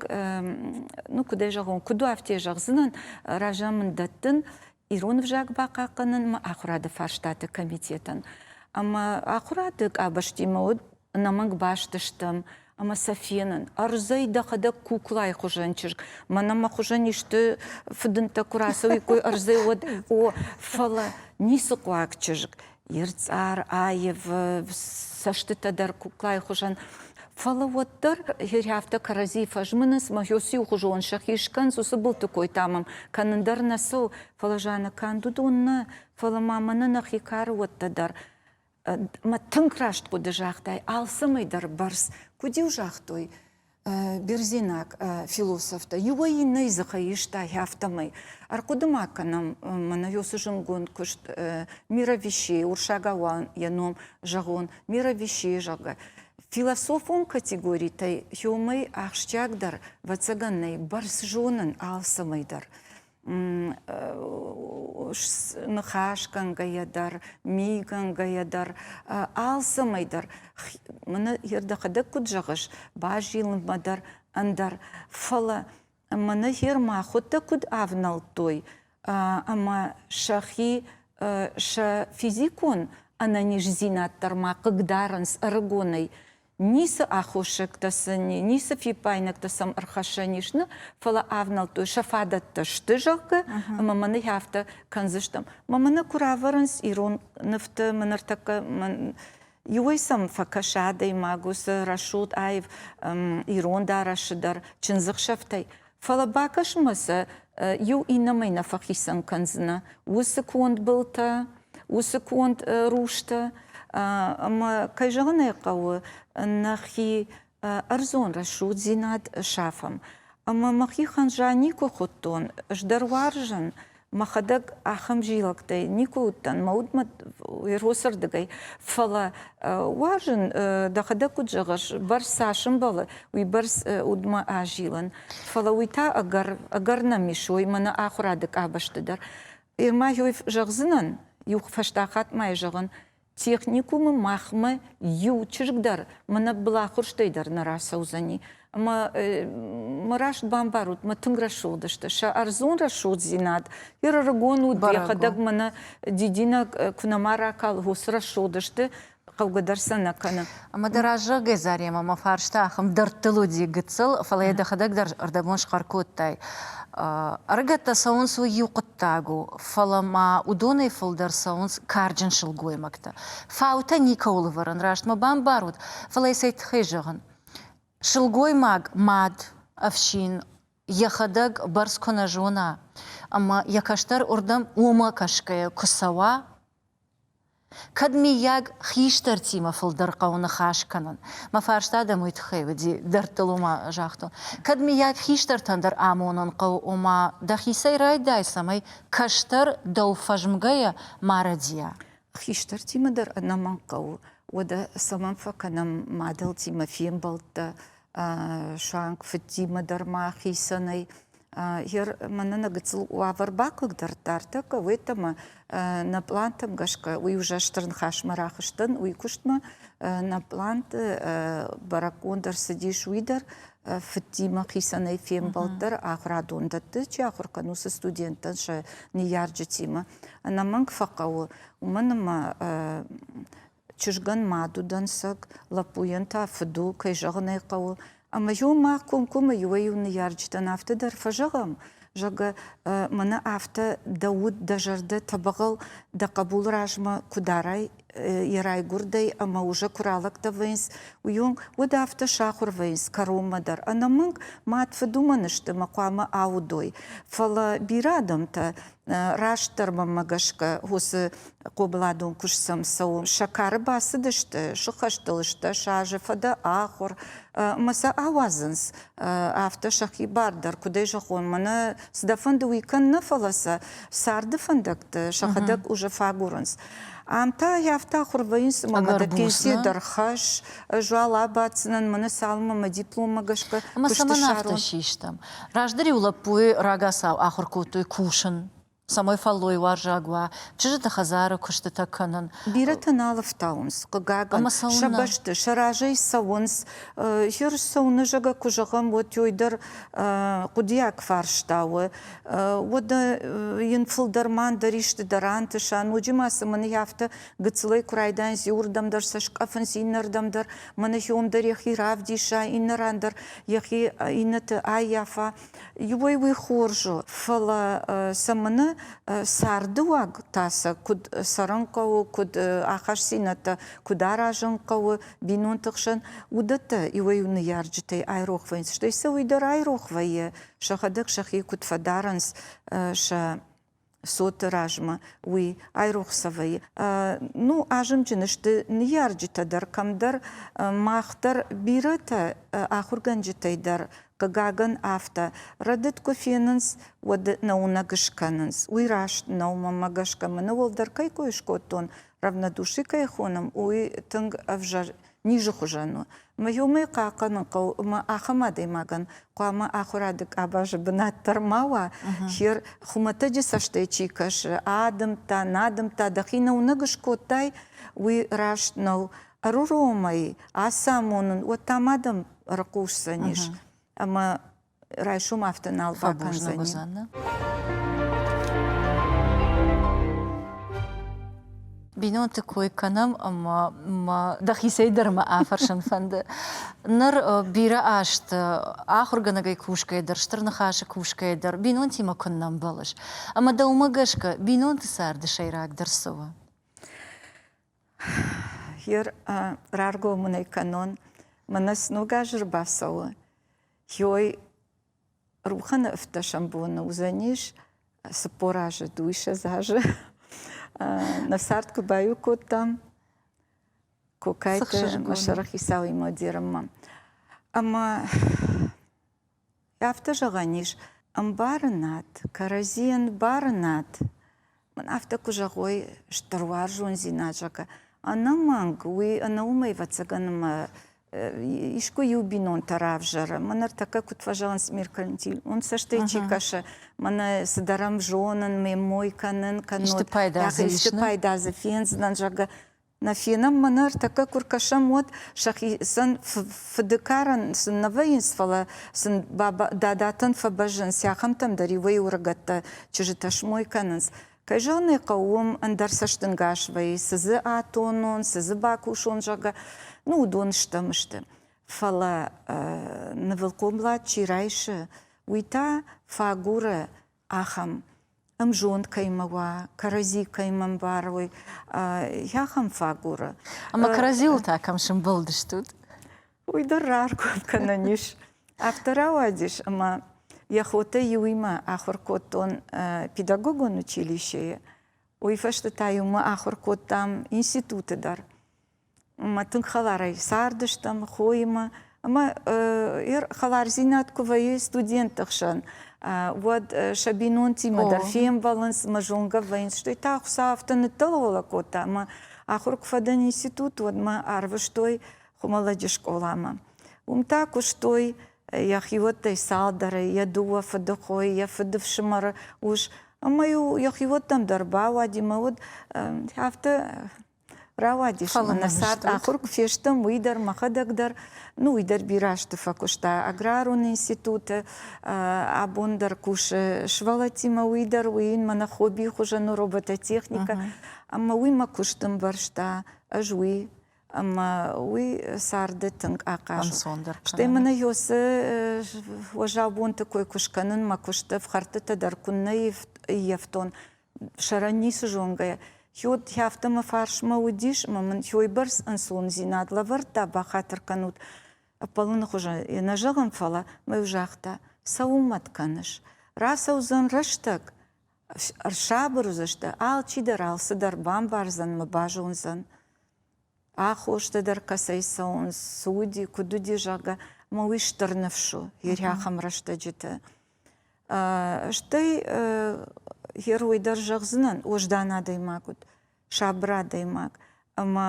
ну куыдӕй зӕгъон, куыд у, афтӕ зӕгъдзынӕн, разамынд дӕттын ирон ӕвзаг бахъахъхъӕнынмӕ ахуырады фарстаты комитетӕн. Ӕмӕ ахуырады къабӕзтимӕ уыд ӕнӕмӕнг баст стӕм ӕмӕ сӕ фенын. Ӕрдзӕй дӕхӕдӕг куклайы хуызӕн чызг. Мӕнӕ мӕ хуызӕн исты фыдындтӕ куы рацӕуиккой ӕрдзӕй, уӕд о, фӕлӕ ницы хъуаг чызг. Йе рцъар аив, цӕстытӕ дӕр куклайы хуызӕн. Фӕлӕ уӕддӕр афтӕ кӕрӕдзи фӕзмынынц, мӕ иухуызон сӕхи скӕнынц, уыцы былты кой та мӕм кӕнын дӕр нӕ цӕуы. Фӕлӕ Жаннӕ канд уыдон нӕ, фӕлӕ ма мӕнӕ нӕхи кары уӕттӕ дӕр Мӕ тынг раст хъуыды загътай, алцӕмӕй дӕр бӕрц. Куыд-иу загътой бердзенаг философтӕ, иуӕй иннӕйы дзыхӕй иста, афтӕмӕй. Ӕрхъуыды ма кӕнӕм мӕнӕ уыцы зындгонд куыст Мира вещей, уырыссагау йӕ ном зӕгъон, Мира вещей, зӕгъгӕ. Философон категоритӕй иумӕй ахсджиагдӕр, ӕвӕццӕгӕн, нӕй бӕрц зонын алцӕмӕй дӕр. Ныхасгӕнгӕйӕ дӕр, мигӕнгӕйӕ дӕр, алцӕмӕй дӕр. Мӕнӕ дӕхӕдӕг куыд зӕгъыс, базилынмӕ дӕр ӕндӕр. Фӕлӕ мӕнӕ гъер махуӕттӕ куыд ӕвнӕлдтой ӕмӕ сӕхи сӕ физикон ӕнӕниздзинад дӕр ма хъыгдарынц ӕрыгонӕй. Ницы аххосӕгтӕ сын, ницы фиппаинӕгтӕ сӕм ӕрхӕссӕн ис, нӕ, фӕлӕ авнӕлдтой, сӕ фадӕттӕ сты, зӕгъгӕ, ӕмӕ мӕнӕ афтӕ кӕндзыстӕм. Мӕ мӕнӕ куы равӕрынц ирон нывты, мӕ ныртӕккӕ иуӕй сӕм фӕкӕсы адӕймаг уыцы рӕсугъд аив ирон дарӕсы дӕр чындзыхсӕвтӕй, фӕлӕ бакӕсынмӕ сӕ иу иннӕмӕй нӕ фӕхицӕн кӕндзынӕ. Уыцы конд былтӕ, уыцы конд рустӕ ӕмӕ, кӕй зӕгъын ӕй хъӕуы, нӕхи ӕрдзон рӕсугъддзинад сафӕм. Ӕмӕ мӕхи ханза никуы хуыдтон, ӕз дӕр уарзын, мӕхӕдӕг ахӕм зилӕгтӕй никуы уыдтӕн, мӕ уд мӕ росырдыгӕй, фӕлӕ уарзын, дӕхӕдӕг куыд зӕгъыс, бӕрц цас ӕмбӕлы, уый бӕрц удмӕ азилын. Фӕлӕ уый та ӕгӕр, ӕгӕр нӕм ис, уый мӕнӕ ахуырады къабӕзты дӕр. Ма зӕгъдзынӕн, иу фӕстаг хатт ма йӕ зӕгъын, техникумы махмӕ иу чызг дӕр мӕнӕ былахуырстӕй дӕр нӕ рацӕудзӕни. Ӕмӕ мӕ раст бамбарут, мӕ тынг рӕсугъд сты. Сӕ ӕрдзон рӕсугъддзинад, йе рыгон уд, йӕхӕдӕг мӕнӕ дидинӕг куы нӕма ракалы, уыцы рӕсугъд сты, хъӕугӕ дӕр сӕ нӕ кӕны. Ӕмӕ дӕ раззагӕй Заремӕ мӕ фарста ахӕм дӕрдтыл уыди гыццыл, фӕлӕ йӕ дӕхӕдӕг дӕр ӕрдӕбон схъӕр кодтай. Ӕрыгӕттӕ цӕуынц, уый иу хъуыддаг у, фӕлӕ ма уыдонӕй фылдӕр цӕуынц карджын сылгоймӕгтӕ. Фаутӕ никӕуыл ӕвӕрын, раст мӕ бамбарут, фӕлӕ йӕ цӕй тыххӕй зӕгъын. Сылгоймаг, мад, ӕфсин йӕхӕдӕг бӕрц куы нӕ зона ӕмӕ йӕ кӕстӕр уырдӕм уымӕ кӕсгӕйӕ куы цӕуа, Кӕд, миййаг, хистӕртимӕ фылдӕр хъӕуы ныхас кӕнын? Мӕ фарста дӕм уый тыххӕй уыди, дӕрдтыл ома загътон. Кӕд, миййаг, хистӕртӕн дӕр амонын хъӕуы, ома дӕхицӕй райдай, цӕмӕй кӕстӕр дӕу фӕзмгӕйӕ ма рӕдийа? Хистӕртимӕ дӕр ӕнӕмӕнг хъӕуы. Уӕдӕ цӕмӕн фӕкӕнӕм мадӕлтимӕ фембӕлдтӕ, суанг фыдтимӕ дӕр ма хицӕнӕй. Ер мӕнӕ нӕ гыццыл уавӕр бахъыгдардта ӕртӕккӕ, уеддӕмӕ нӕ пълантӕм гӕсгӕ уый уже стыр ныхасмӕ рахызтӕн, уый куыстмӕ нӕ пъланты бӕрӕггонд ӕрцыдис уый дӕр, фыдтимӕ хицӕнӕй фембӕлд дӕр ахуырадон дӕтты чи ахуыр кӕны, уыцы студенттӕн сӕ ныййарджытимӕ. Ӕнӕмӕнг фӕхъӕуы, уымӕн ӕмӕ Чызгӕн мад у дӕнцӕг, лӕппуйӕн та фыд у, кӕй зӕгъын ӕй хъӕуы. Ӕмӕ-иу мах комкоммӕ иуӕй-иу ныййарджытӕн афтӕ дӕр фӕзӕгъӕм, зӕгъгӕ, мӕнӕ афтӕ дӕ уд, дӕ зӕрдӕ тӕбӕгъыл дӕ хъӕбулы размӕ куы дарай йӕ райгуырдӕй ӕмӕ уже куы ралӕгтӕ вӕййынц, уыйонг, уӕд афтӕ сахуыр вӕййынц кӕронмӕ дӕр. Ӕнӕмӕнг мад фыд уымӕн сты ӕмӕ хъуамӕ аудой. Фӕлӕ бирӕ адӕмтӕ растдӕр мӕнмӕ гӕсгӕ уыцы хъомыладон куыст сӕм цӕуы. Сӕ кары бацыдысты, сыхӕстыл сты, сӕ азы фӕдӕ ахуыр ӕмӕ сӕ ауадзынц афтӕ сӕхи бар дӕр, куыдӕй зӕгъон, мӕнӕ цы дӕ фӕнды, уый кӕн нӕ, фӕлӕ сӕ царды фӕндӕгты сӕхӕдӕг уже фӕагурынц. Ам та афтӕ ахуыр вӕййынц, ӕмӕ мӕ дӕ пенсийӕ дӕр хӕс, ӕз уал абаддзынӕн, мӕнӕ цалынмӕ мӕ дипломмӕ гӕсгӕ Ӕмӕ цӕмӕн афтӕ систӕм? Раздӕр-иу лӕппуйы рагацау ахуыр кодтой кусын, цӕмӕй фӕллойуарзаг уа, чызджыты хӕдзары куыстытӕ кӕнын. Бирӕтӕ нал ӕфтауынц, хъыгагӕн, сӕ бӕсты, сӕ разӕй цӕуынц. Ерыс цӕуыны зӕгъгӕ куы зӕгъӕм, уӕд уый дӕр хъуыдыйаг фарста у. Уӕдӕ йын фылдӕр ма ӕндӕр исты дӕр антыса, ноджы ма цы мӕнӕ афтӕ гыццылӕй куы райдайынц, иуырдӕм дӕр сӕ скъӕфынц, иннӕрдӕм дӕр, мӕнӕ хион дӕр йӕхи равдиса, иннӕ ран дӕр йӕхи иннӕты аййафа. Иуӕй уый хорз у, фӕлӕ сӕ мӕнӕ царды уаг та сӕ куыд цӕрын хъӕуы, куыд ахастдзинӕдтӕ куыд аразын хъӕуы бинонты хсӕн, уыдӕттӕ иуӕй-иу ныййарджытӕй айрох вӕййынц. Стӕй сӕ уый дӕр айрох вӕййы, сӕхӕдӕг сӕхи куыд фӕдарынц сӕ цоты размӕ, уый айрох сӕ вӕййы. Ну, азымджын сты ныййарджытӕ дӕр, кӕмдӕр мах дӕр бирӕтӕ ахуыргӕнджытӕй дӕр, хъыгагӕн, афтӕ рӕдыд куы фенынц, уӕд нӕуынӕг скӕнынц. Уый раст нӕу, мӕнмӕ гӕсгӕ. Мӕнӕ уӕлдӕр кӕй кой скодтон, равнодушие кӕй хонӕм, уый тынг ӕвзӕр низы хуызӕн у. Мӕ иумӕ хъахъхъӕнын хъӕуы ӕмӕ ахӕм адӕймагӕн хъуамӕ ахуырады къабазы бынат дӕр ма уа, хер хуымӕтӕджы цӕстӕй чи кӕсы, адымдта, нӕ адымдта, дӕхи нӕуынӕг скодтай, уый раст нӕу. Ӕруромӕй ацамонын, уӕд та ма дӕм ӕрхъусдзӕнис. Ӕмӕ райсом афтӕ нал бакӕндзӕни. Бинонты кой кӕнӕм ӕмӕ мӕ дӕхицӕй дӕр мӕ афӕрсын фӕнды. Ныр бирӕ азты ахуыргӕнӕгӕй кусгӕйӕ дӕр, Стыр Ныхасы кусгӕйӕ дӕр бинонтимӕ куыннӕ ӕмбӕлыс. Ӕмӕ дӕумӕ гӕсгӕ бинонты царды сӕйрагдӕр цы у? Ер раргом ын ӕй кӕнон, мӕнӕ цы ног аз ӕрбацӕуы, йой Рухӕны ӕвддӕсӕм боны уыдзӕнис 40 азы, дыууиссӕдз азы. Нӕ цард куы баиу кодтам Кокайты мӕ сӕрыхицауимӕ Дерыммӕ. Ӕмӕ афтӕ зӕгъӕн ис, ӕмбарынад, кӕрӕдзийӕн барынад, мӕн афтӕ куы зӕгъой, стыр уарзондзинад, зӕгъгӕ, ӕнӕмӕнг уый ӕнӕ уымӕй, ӕвӕццӕгӕн, ӕмӕ искуы иу бинонтӕ равзӕры. Мӕн ныртӕккӕ куыд фӕзӕгъынц меркантилон цӕстӕй чи кӕсы, мӕнӕ цыдӕр ӕм зонын, ме мой кӕнын, кӕннод исты пайда дзы фендзынӕн, зӕгъгӕ, нӕ фенӕм мӕнӕ ӕртӕккӕ куы ркӕсӕм, уӕд сӕхицӕн фыды карӕн сын нӕ вӕййынц, фӕлӕ сын дадатӕн фӕбӕззынц, ахӕмтӕм дӕр иуӕй-иу ӕрыгӕттӕ чызджытӕ смой кӕнынц. Кӕй зӕгъын ӕй хъӕуы, уым ӕндӕр цӕстӕнгас вӕййы, цы дзы атонон, цы дзы бакусон, зӕгъгӕ, ну, уыдон стӕм сты. Фӕлӕ нывыл хъомылад чи райсы, уый та фӕагуры ахӕм ӕмзонд кӕимӕ уа, кӕрӕдзи кӕимӕ ӕмбарой, ахӕм фӕагуры. Ӕмӕ кӕрӕдзиуыл та кӕм сӕмбӕлдыстут? Уый дӕр раргом кӕнӕн ис. Афтӕ рауадис, ӕмӕ йӕ хотӕй иуимӕ ахуыр кодтон педагогон училищейы, уый фӕстӕ та иумӕ ахуыр кодтам институты дӕр. Ӕмӕ тынг хӕларӕй цардыстӕм хоимӕ. Ӕмӕ хӕлардзинад куы вӕййы студентты хсӕн, уӕд сӕ бинонтимӕ дӕр фембӕлынц ӕмӕ зонгӕ вӕййынц. Стӕй та Хуыцау афтӕ ныддӕлӕуӕлӕ кодта, ӕмӕ ахуыр куы фӕдӕн институт, уӕд мӕ арвыстой Хуымӕллӕджы скъоламӕ. Уым та куыстой йӕ хиуӕттӕй цалдӕрӕй, йӕ дыууӕ фыдыхойы, йӕ фыдыфсымӕры ус. Ӕмӕ-иу йӕхиуӕттӕм дӕр бауади мӕ уыд афтӕ рауадис нӕ цард ахуыр куы фестӕм, уый дӕр, мӕхӕдӕг дӕр, ну, уый дӕр бирӕ азты фӕкуыста аграрон институты, абон дӕр кусы сывӕллӕттимӕ, уый дӕр, уый йын мӕнӕ хобби хуызӕн у робототехникӕ, ӕмӕ уый мӕ куыст ӕмбӕрста, ӕз уый ӕмӕ уый царды тынг ахъаз. Стӕй мын ӕй уӕззау бонты кой куы скӕнын, мӕ куысты ӕфхӕрдтытӕ дӕр куыннӕ ӕййӕфтон, сӕрӕн ницы зонгӕйӕ. Хиод афтӕ мӕ фарсмӕ уыдис ӕмӕ мын уыйбӕрц ӕнцондзинад лӕвӕрдта, бахатыр кӕнут, ӕппӕлыны хуызӕн йӕ нӕ зӕгъын, фӕлӕ мӕ-иу загъта, цӕуыл мӕт кӕныс? Рацӕудзӕн рӕстӕг, ӕрсабыр уыдзысты, алчидӕр алцыдӕр бамбардзӕн мӕ базондзӕн. Аххостӕ дӕр кӕцӕй цӕуынц, цы уыди, куыд уыди, зӕгъгӕ, ӕмӕ уый стыр ныфс у ахӕм рӕстӕджыты. Стӕй герой дӕр зӕгъдзынӕн, уӕздан адӕймаг уыд, сабыр адӕймаг. Ӕмӕ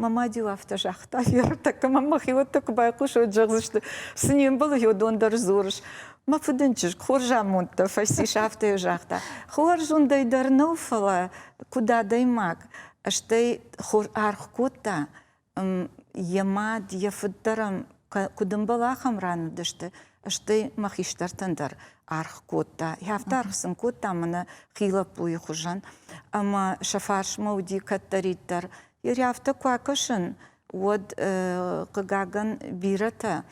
мӕ мад-иу афтӕ загъта, ӕртӕккӕ мӕм мӕхиуӕттӕ куы байхъусой, зӕгъдзысты, цы не мбӕлы, уыдон дӕр дзурыс. Мӕ фыдын чызг хорз амондтӕ фӕцис, афтӕ йӕ загъта. Хорз уындӕй дӕр нӕу, фӕлӕ куыд адӕймаг, стӕй хор аргъ кодта, йӕ мад, йӕ фыд дӕр ӕм куыд ӕмбӕлы, ахӕм ран уыдысты, стӕй мӕ хистӕртӕн дӕр аргъ кодта. Афтӕ аргъ сын кодта мӕнӕ хи лӕппуйы хуызӕн. Ӕмӕ сӕ фарсмӕ уыди кӕддӕриддӕр. Йе афтӕ куы акӕсын, уӕд, хъыгагӕн, бирӕтӕ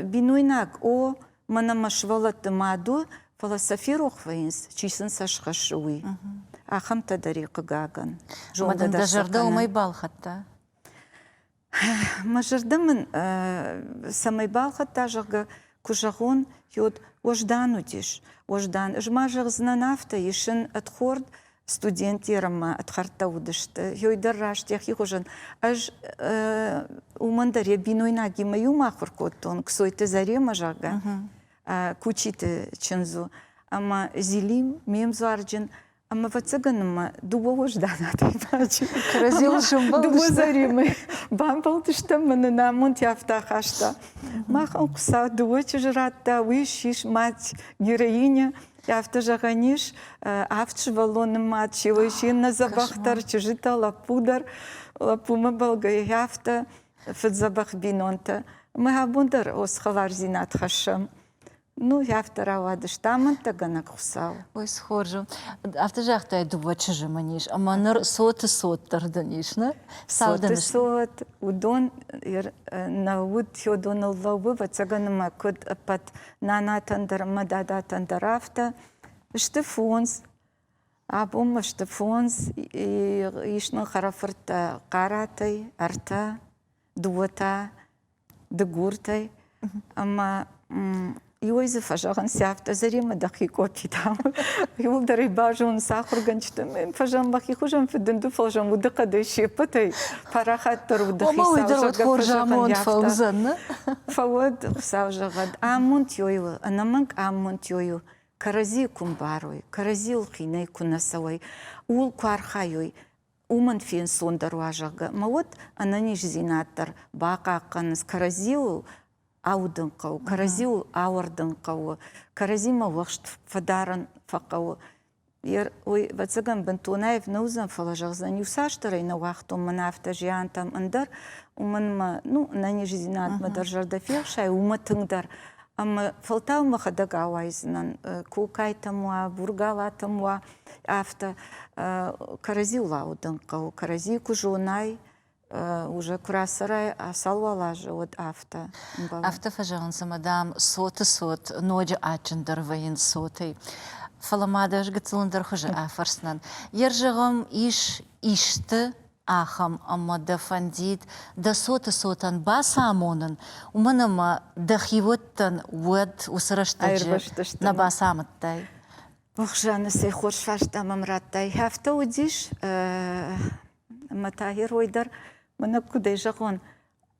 бинойнаг, о, мӕнӕ мӕ сывӕллӕтты мад у, фӕлӕ сӕ ферох вӕййынц, чи сын сӕ схӕссы, уый. Ахӕмтӕ дӕр и, хъыгагӕн. Ӕмӕ дын дӕ зӕрдӕ уымӕй балхӕдта? Мӕ зӕрдӕ мын цӕмӕй балхӕдта, зӕгъгӕ, куы зӕгъон, уӕд уӕздан уыдис. Уӕздан. Ӕз ма зӕгъдзынӕн афтӕ, ис ын ӕдхорд студенттӕ ӕмӕ ӕдхӕрдтӕ уыдысты. Ёй дӕр раст йӕхи хуызӕн. Ӕз уымӕн дӕр йӕ бинойнагимӕ иумӕ ахуыр кодтон, Ксойты Заремӕ, зӕгъгӕ, Кучиты чындз у. Ӕмӕ Зилим, ме мдзуарджын, ӕмӕ ӕвӕццӕгӕн ӕмӕ дыууӕ уӕздан адӕймаджы кӕрӕдзиуыл сӕмбӕлдысты. Дыууӕ Заремӕ бамбӕлдыстӕм ӕмӕ нын амонд афтӕ ахаста. Махӕн Хуыцау дыууӕ чызджы радта, уый ссис мать героиня. Афтӕ зӕгъӕн ис, авд сывӕллоны мад, се се ннӕ дзӕбӕхдӕр, чызджытӕ, лӕппу дӕр, лӕппумӕ бӕлгӕйӕ афтӕ фыддзӕбӕх бинонтӕ. Мӕ абон дӕр ос хӕлардзинад хӕссӕм. Ну, афтӕ рауадысты амӕндтӕгӕнӕг Хуыцау. Ой, цы хорз у. Афтӕ загътай, дыууӕ чызджы мын ис, ӕмӕ ныр цоты цот дӕр дын ис, нӕ? Цоты цот, уыдон нӕ уд уыдоныл лӕууы, ӕвӕццӕгӕн ӕмӕ куыд ӕппӕт нанатӕн дӕр ӕмӕ дадатӕн дӕр афтӕ. Сты фондз, абон ма сты фондз, ис нын хӕрӕфырттӕ Хъаратӕй, ӕртӕ, дыууӕтӕ дыгуртӕй ӕмӕ иуӕй дзы фӕзӕгъынц афтӕ Заремӕ дӕхи къопитӕ иуылдӕр ӕй базонынц ахуыргӕнджытӕ фӕзӕгъын мӕхи хуызӕн фыдынды фӕзӕгъын удыхъӕдӕй се ппӕтӕй парахатдӕр уды хицау зӕгъгӕ фӕзӕгъын афтӕ фӕуӕд Хуыцау зӕгъӕд амонд ёй у ӕнӕмӕнг амонд ёй у кӕрӕдзийы куы мбарой кӕрӕдзийыл хинӕй куы нӕ цӕуой ууыл куы архайой уымӕн фенцондӕр уа, зӕгъгӕ, мӕ уӕд ӕнӕниздзинад дӕр бахъахъхъӕнынц, кӕрӕдзиуыл аудын хъӕуы, кӕрӕдзиуыл ауӕрдын хъӕуы, кӕрӕдзимӕ уӕхст фӕдарын фӕхъӕуы. Уый, ӕвӕццӕгӕн, бынтон аив нӕ уыдзӕн, фӕлӕ зӕгъдзӕн, иуцасдӕр ӕй нӕ уагътон мӕнӕ афтӕ зиантӕм ӕндӕр, уымӕн мӕ ну, ӕнӕниздзинадмӕ дӕр зӕрдӕ фехсайы, уымӕ тынгдӕр. Ӕмӕ фӕлтау мӕхӕдӕг ауайдзынӕн, Кокайтӕм уа, Бургалатӕм уа, афтӕ кӕрӕдзиуыл аудын хъӕуы, кӕрӕдзийы куы зонай, уже куы рацӕрай ацал-уал азы, уӕд афтӕ ӕмбӕлы. Афтӕ фӕзӕгъынц, ӕмӕ, дам, цоты цот ноджы адджындӕр вӕййынц цотӕй. Фӕлӕ ма дӕ ӕз гыццыл ӕндӕр хуызы афӕрсдзынӕн. Йе рзӕгъӕм ис исты ахӕм, ӕмӕ дӕ фӕндид дӕ цоты цотӕн бацамонын, уымӕн ӕмӕ дӕхиуӕттӕн уӕд уыцы рӕстӕджы нӕ бацамыдтай. Охсаны цӕй хорз фарста мӕм радтай. Афтӕ уыдис, ӕмӕ та герой дӕр, мӕнӕ куыдӕй зӕгъон,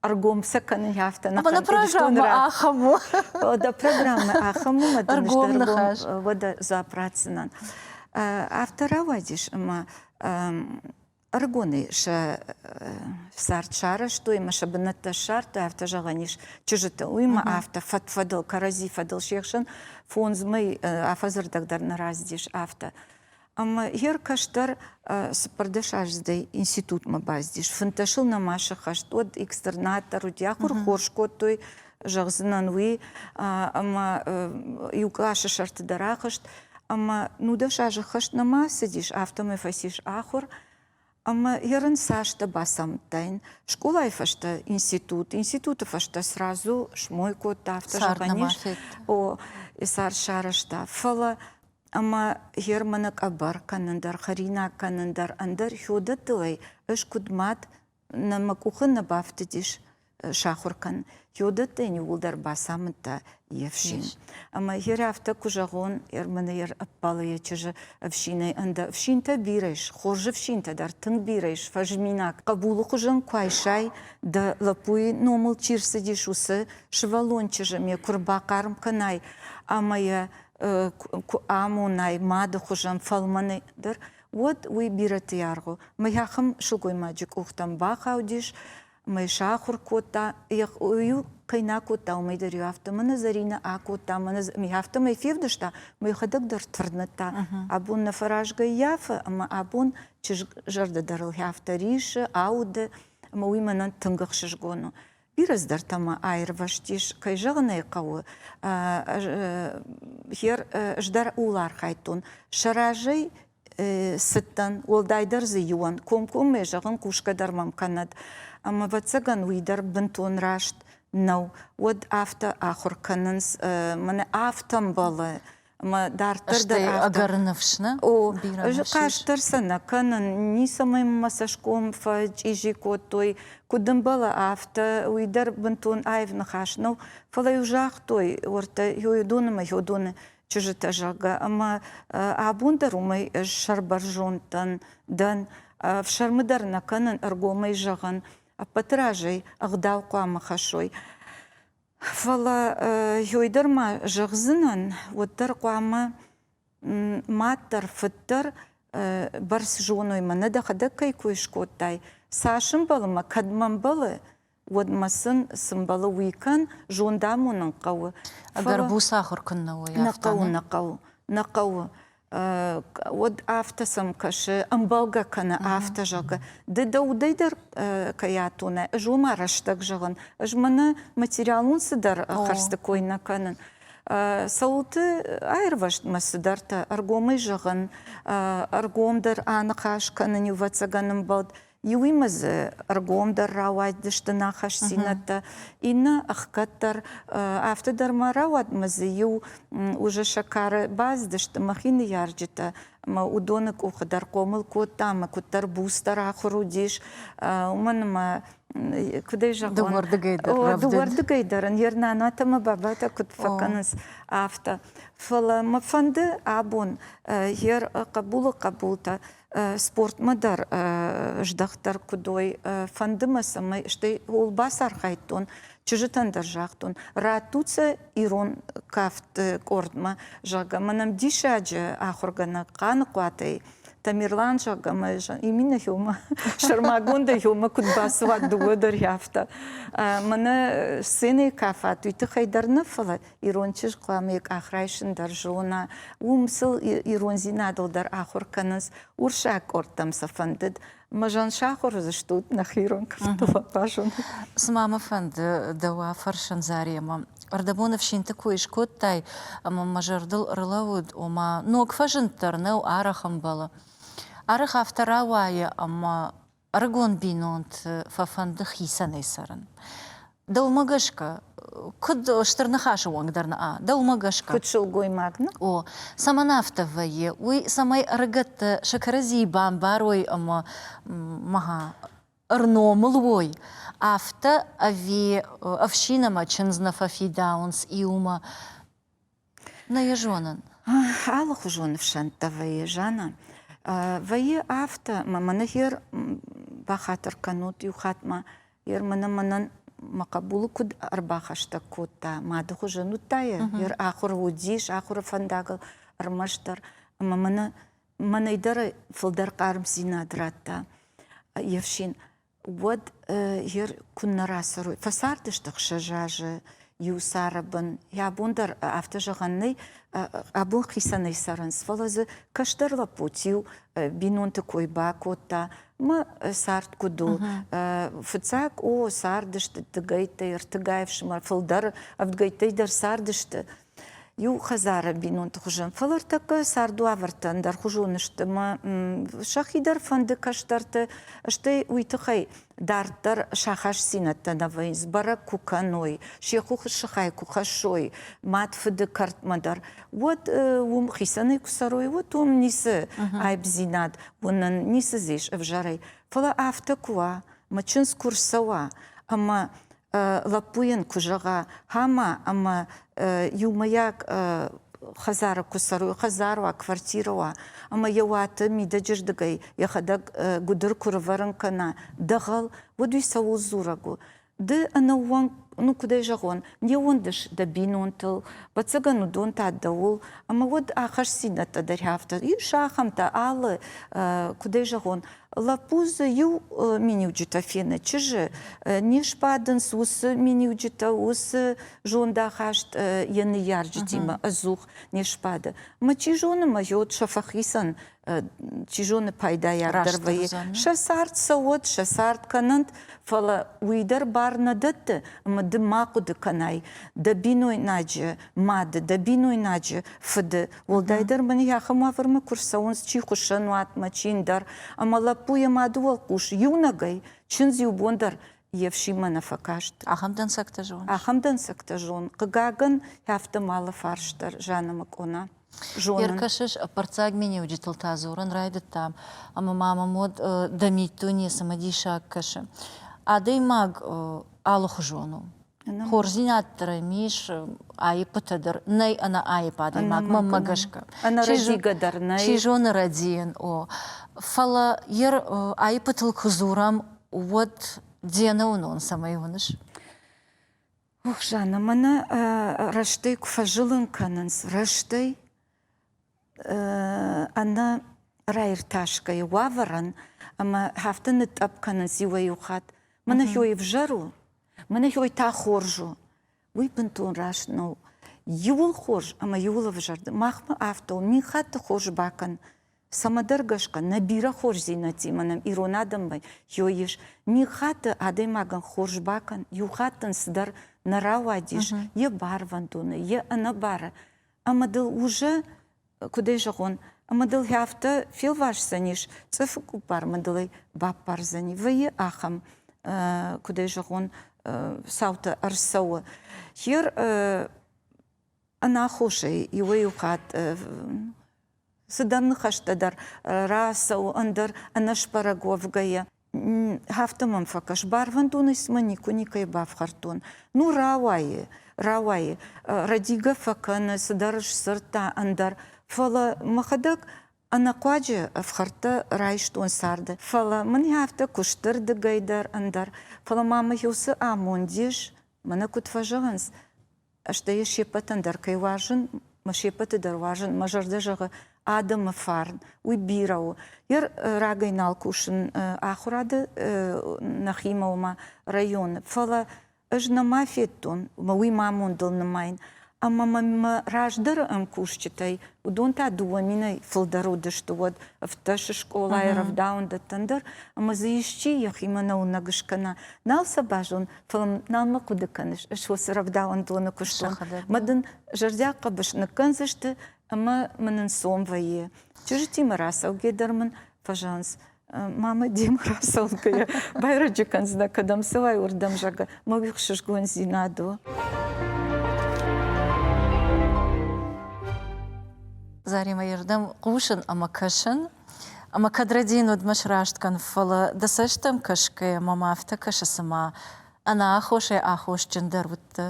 ӕргом сӕ кӕнын афтӕ нӕ Мӕнӕ программӕ ахӕм у. Дӕ программӕ ахӕм у, мӕ дын ӕргом уӕдӕ дзуапп ратдзынӕн. Афтӕ рауадис, ӕмӕ ӕрыгонӕй сӕ цард сарӕзтой ӕмӕ сӕ бынӕттӕ ссардтой, афтӕ зӕгъӕн ис, чызджыты. Уыимӕ афтӕ фӕд-фӕдыл, кӕрӕдзи фӕдыл се хсӕн фондз мӕй афӕдзы рдӕг дӕр нӕ рацыдис, афтӕ. Ӕмӕ йе ркӕстӕр цыппӕрдӕсаздзыдӕй институтмӕ бацыдис, фынддӕсыл нӕма сыххӕст, уӕд экстернат дӕр уыди, ахуыр хорз кодтой, зӕгъдзынӕн уый, ӕмӕ иу къласы сӕрты дӕр ахызт. Ӕмӕ нудӕс азы хӕст нӕма цыдис, афтӕмӕй фӕцис ахуыр. Ӕмӕ йӕ рын цастӕ бацамыдтаин. Скъолайы фӕстӕ институт, институты фӕстӕ сразу смой кодта, афтӕ зӕгъӕн ис. О, цард сарӕзта. Фӕлӕ ӕмӕ Германы къӕбӕр кӕнын дӕр, хӕринаг кӕнын дӕр ӕндӕр хёдӕттылӕй ӕз куыд мад нӕ мӕ къухы нӕ бафтыдис сахуыр кӕн. Йодӕттӕ йын иууылдӕр бацамыдта йе фсин. Ӕмӕ йер афтӕ куы зӕгъон, мӕнӕ йер ӕппӕлы йӕ чызджы ӕфсинӕй ӕндӕр ӕфсинтӕ бирӕ ис, хорз ӕфсинтӕ дӕр тынг бирӕ ис, фӕзминаг. Хъӕбулы хуызӕн куы айсай, дӕ лӕппуйы номыл чи рцыдис, уыцы сывӕллон чызджы ме куы рбахъарм кӕнай ӕмӕ йӕ куы амонай мады хуызӕн фӕлмӕнӕй дӕр, уӕд уый бирӕты аргъ у. Мӕ ахӕм сылгоймаджы къухтӕм бахаудис, мӕ сахуыр кодта, иу кӕй нӕ кодта, уымӕй дӕр-иу афтӕ мӕнӕ Зӕринӕ акодта, мӕнӕ афтӕмӕй февдыста, мӕхӕдӕг дӕр тырныдта. Абон нӕ фӕразгӕ ййафы ӕмӕ абон чызг зӕрдӕ дӕр ыл афтӕ рисы, ауды, ӕмӕ уый мӕнӕн тынг ӕхсызгон у. Бирӕ цыдӕртӕ ма аирвӕзтис, кӕй зӕгъын ӕй хъӕуы, ӕз дӕр ууыл архайдтон. Сӕ разӕй цыдтӕн, уӕлдайдӕр дзы иуӕн, комкоммӕ зӕгъын, хъусгӕ дӕр мӕм кӕнӕд. Ӕмӕ, ӕвӕццӕгӕн, уый дӕр бынтон раст нӕу. Уӕд афтӕ ахуыр кӕнынц, мӕнӕ афтӕ ӕмбӕлы, ӕмӕ дарддӕр дӕр афтӕ. Ӕгӕр ныфс, нӕ? О, хъаст дӕр сӕ нӕ кӕнын, ницӕмӕй мӕ цӕсгом фӕчъизи кодтой, куыд ӕмбӕлы, афтӕ, уый дӕр бынтон аив ныхас нӕу, фӕлӕ-иу загътой, уӕртӕ Ёдоны мӕ Ёдоны чызджытӕ, зӕгъгӕ, ӕмӕ абон дӕр уымӕй ӕз сӕрбӕрзонд дӕн, дӕн, ӕфсӕрмы дӕр нӕ кӕнын, ӕргомӕй зӕгъын, ӕппӕты разӕй ӕгъдау хъуамӕ хӕссой. Фӕлӕ ёй дӕр ма зӕгъдзынӕн, уӕддӕр хъуамӕ мад дӕр, фыд дӕр бӕрц зоной, мӕнӕ дӕхӕдӕг кӕй кой скодтай, цас ӕмбӕлы мӕ, кӕдмӕ ӕмбӕлы, уӕдмӕ сын цы мбӕлы, уый кӕн, зондамонын хъӕуы. Ӕгӕр буц ахуыр куыннӕ уой, афтӕ. Нӕ хъӕуы, нӕ хъӕуы, нӕ хъӕуы. Уӕд афтӕ сӕм кӕсы, ӕмбӕлгӕ кӕны афтӕ, зӕгъгӕ, ды дӕ удӕй дӕр кӕй атонай, ӕз уымӕ рӕстӕг зӕгъын, ӕз мӕнӕ материалон цыдӕр хӕрзты кой нӕ кӕнын. Цӕуылты аирвӕзт мӕ цыдӕртӕ, ӕргомӕй зӕгъын, ӕргомдӕр аныхас кӕнын, ӕвӕццӕгӕн, ӕмбӕлд. Иуимӕ дзы ӕргомдӕр рауадысты нӕ хӕсдзинӕдтӕ, иннӕ ӕхгӕддӕр. Афтӕ дӕр ма рауад мӕ дзы иу уже сӕкӕры бацыдысты мӕхи ныййарджытӕ ӕмӕ уыдоны къухы дӕр хъомыл кодта ӕмӕ куыддӕр буцдӕр ахуыр уыдис, уымӕн ӕмӕ куыд ӕй зӕгъон, дыууӕрдыгӕй дӕр рӕвдыд. Дыууӕрдыгӕй дӕр ын йе нанатӕ ӕмӕ бабатӕ куыд фӕкӕнынц, афтӕ. Фӕлӕ мӕ фӕнды абон йе хъӕбулы хъӕбултӕ спортмӕ дӕр здӕхт дӕр куыд уой, фӕнды мӕ, цӕмӕй стӕй ууыл бацархайдтон, чызджытӕн дӕр загътон, раттут сӕ ирон кафты къордмӕ, зӕгъгӕ, мӕнӕн диссаджы ахуыргӕнӕг Хъаныхъуатӕй Тамерлан, зӕгъгӕ, мӕ именно хеумӕ сӕрмагондӕй хеумӕ куыд бацӕуат дыууӕ дӕр афтӕ. Мӕнӕ сценӕйы кафат, уый тыххӕй дӕр нӕ, фӕлӕ ирон чызг хъуамӕ йӕ къах райсын дӕр зона, уым сыл ирондзинадыл дӕр ахуыр кӕнынц, урсаг къордтӕм сӕ фӕндыд. Мӕ зӕн сахуыр уыдзыстут нӕхи ирон кӕфтыл базонын. Цыма мӕ фӕнды дӕу афӕрсын, Заремӕ. Ӕрдӕбон ӕфсинты кой скодтай, ӕмӕ мӕ зӕрдыл ӕрлӕууыд, ома ног фӕзынд дӕр нӕу, арӕх ӕмбӕлы. Арӕх афтӕ рауайы, ӕмӕ ӕрыгон бинонты фӕфӕнды хицӕнӕй цӕрын. Дӕумӕ гӕсгӕ, куыд стыр ныхасы онг дӕр нӕ, дӕумӕ гӕсгӕ. Куыд сылгоймаг, нӕ? О, цӕмӕн афтӕ вӕййы, уый цӕмӕй ӕрыгӕттӕ сӕ кӕрӕдзийы бамбарой ӕмӕ мӕ ӕрномыл уой, афтӕ ӕви ӕфсин ӕмӕ чындз нӕ фӕфидауынц иумӕ, Нӕ йӕ зонын. Алыхуызон ӕфсӕнттӕ вӕййы, Жанна. Вӕййы афтӕ, мӕ мӕнӕ гъер бахатыр кӕнут иу хатт ма, гъер мӕнӕ мӕнӕн мӕ хъӕбулы куыд ӕрбахӕстӕг кодта, мады хуызӕн уыдта йӕ, гъер ахуыр уыдис, ахуыры фӕндагыл ӕрмӕстдӕр. Ӕмӕ мӕнӕ мӕнӕй дӕр фылдӕр хъармдзинад радта йе фсин. Уӕд ер куыннӕ рацӕрой. Фӕцардысты 6 азы иу цары бын. Йӕ абон дӕр афтӕ зӕгъӕн нӕй, абон хицӕнӕй цӕрынц, фӕлӕ дзы кӕстӕр лӕппу тиу бинонты кой бакодта, мӕ цард куыд у. Фыццаг, о, цардысты дыгӕйттӕй, ӕртыгай ӕфсымӕр, фылдӕр ӕвдгӕйттӕй дӕр цардысты. Иу хӕдзары бинонты хуызӕн. Фӕлӕ ӕртӕккӕ цардуавӕртӕ ӕндӕрхуызон сты ӕмӕ сӕхи дӕр фӕнды кӕстӕрты, стӕй уый тыххӕй дарддӕр сахастдзинӕдтӕ нӕ вӕййынц, бӕрӕг куы кӕной, се ххуысы сыхӕй куы хӕссой мад фыды кӕртмӕ дӕр, уӕд уым хицӕнӕй куы цӕрой, уӕд уым ницы аипдзинад уынын, ницы дзы ис ӕвзӕрӕй. Фӕлӕ афтӕ куы уа, мӕ чындз куы рцӕуа ӕмӕ лӕппуйӕн куы зӕгъа, хама ӕмӕ иумӕйаг хӕдзары куы цӕрой, хӕдзар уа, квартирӕ уа, ӕмӕ йӕ уаты мидӕджырдыгӕй йӕхӕдӕг гуыдыр куы рывӕрын кӕна дӕгъӕл, уӕд уый цӕуыл дзурӕг у? Ды ӕнӕууӕнк, ну куыдӕй зӕгъон, не ууӕндыс дӕ бинонтыл, ӕвӕццӕгӕн уыдон та дӕуыл, ӕмӕ уӕд ахӕсдзинӕдтӕ дӕр афтӕ. Ис ахӕмтӕ алы, куыдӕй зӕгъон, Лӕппу дзы иу миниуджытӕ фены, чызджы не сбадынц уыцы миниуджытӕ, уыцы зондахаст йӕ ныййарджытимӕ ӕдзух не сбады. Мӕ чи зоны, мӕ йод сӕ фӕхицӕн, чи зоны, пайдайаг дӕр вӕййы. Сӕ цард цӕуӕд, сӕ цард кӕнӕнт, фӕлӕ уый дӕр бар нӕ дӕтты, ӕмӕ ды ма хъуыды кӕнай дӕ бинойнаджы мады, дӕ бинойнаджы фыды. Уӕлдайдӕр мын ахӕм уавӕрмӕ куы рцӕуынц, чи хуыссӕнуатмӕ, чи ндӕр, ӕмӕ лӕппу йӕ мады уӕлхъус иунӕгӕй, чындз иу бон дӕр йе фсинмӕ нӕ фӕкаст. Ахӕм дӕнцӕгтӕ зоныс? Ахӕм дӕнцӕгтӕ зон. Хъыгагӕн, афтӕ малы фарс дӕр Жанна Мыкъона. Зонын. Ӕркӕсыс, ӕппӕрццаг миниуджытыл та дзурын райдыдтам, ӕмӕ ма мӕм уӕд дӕ миддуне цымыдисаг кӕсы. Адӕймаг алыхуызон у. Хорздзинад дӕр ӕм ис, аиппытӕ дӕр нӕй ӕнӕ аипп адӕймаг, мӕнмӕ гӕсгӕ. Ӕнӕрӕдийгӕ дӕр нӕй. Чи зоны рӕдийын, о. Фӕлӕ йе аиппытыл куы дзурӕм, уӕд де нӕуынон цӕмӕй уыныс? Ох, Жанна, мӕнӕ рӕстӕй куы фӕзылын кӕнынц, рӕстӕй ӕнӕ раиртасгӕйӕ уавӕрӕн ӕмӕ афтӕ нытътъӕпп кӕнынц иуӕй-иу хатт. Мӕнӕ хёй ӕвзӕр у, мӕнӕ хёй та хорз у. Уый бынтон раст нӕу. Иуыл хорз ӕмӕ иуыл ӕвзӕр. Махмӕ афтӕ у, мин хатты хорз бакӕн. Цӕмӕдӕр гӕсгӕ нӕ бирӕ хорздзинӕдтимӕ нӕм ирон адӕммӕ ис. Иу хатты адӕймагӕн хорз бакӕн, иу хатт ын цыдӕр нӕ рауадис йӕ барвӕндоны, йӕ ӕнӕбары. Ӕмӕ дыл уже, куыд ӕй зӕгъон, ӕмӕ дыл афтӕ фелвасдзӕнис, цъыфы къуппармӕ дыл ӕй баппардзӕни. Вӕййы ахӕм, куыд ӕй зӕгъон, цаутӕ ӕрцӕуы. Хер ӕнаххосӕй иуӕй-иу хатт цыдӕр ныхӕстӕ дӕр рацӕуы ӕндӕр ӕнӕсбӕрӕг уӕвгӕйӕ. Афтӕ мӕм фӕкӕс, барвӕндонӕй цыма никуы никӕй бафхӕрдтон. Ну, рауайы, рауайы, рӕдигӕ фӕкӕны, цыдӕр сдзырдта ӕндӕр, фӕлӕ мӕхӕдӕг ӕнӕхъуаджы ӕфхӕрдтӕ райстон царды. Фӕлӕ мын афтӕ куысты рдыгӕй дӕр ӕндӕр. Фӕлӕ ма мӕ уыцы амонд ис, мӕнӕ куыд фӕзӕгъынц, стӕй се ппӕтӕн дӕр кӕй уарзын, мӕ се ппӕты дӕр уарзын, мӕ зӕрдӕ зӕгъы адӕмы фарн, уый бирӕ у. Йӕ рагӕй нал кусын ахуырады нӕхимӕ, ома районы, фӕлӕ ӕз нӕма федтон, мӕ уый ма амондыл нымайын. Ӕмӕ мӕ мӕ раздӕры ӕмкусджытӕй, уыдон та 2000-ӕй фылдӕр уыдысты уӕд ӕвддӕсы скъолайы рӕвдауӕндӕттӕн дӕр, ӕмӕ дзы исчи йӕхимӕ нӕуынӕг скӕна, нал сӕ базон, фӕлӕ нал мӕ хъуыды кӕныс, ӕз уыцы рӕвдауӕндоны куыстон. Мӕ дын зӕрдиаг хъӕбыс ныккӕндзысты ӕмӕ мын ӕнцон вӕййы. Чызджытимӕ рацӕугӕ дӕр мын фӕзӕгъынц, мамӕ демӕ рацӕугӕйӕ байрӕджы кӕндзынӕ, кӕдӕм цӕуай, уырдӕм, зӕгъгӕ, мӕ уый ӕхсызгондзинад у. Заремӕ йырдӕм хъусын ӕмӕ кӕсын, ӕмӕ кӕд рӕдийын уӕд мӕ сраст кӕн, фӕлӕ дӕ цӕстӕм кӕсгӕйӕ мӕм афтӕ кӕсы, цыма ӕнӕаххосӕй аххосджындӕр уыдтӕ.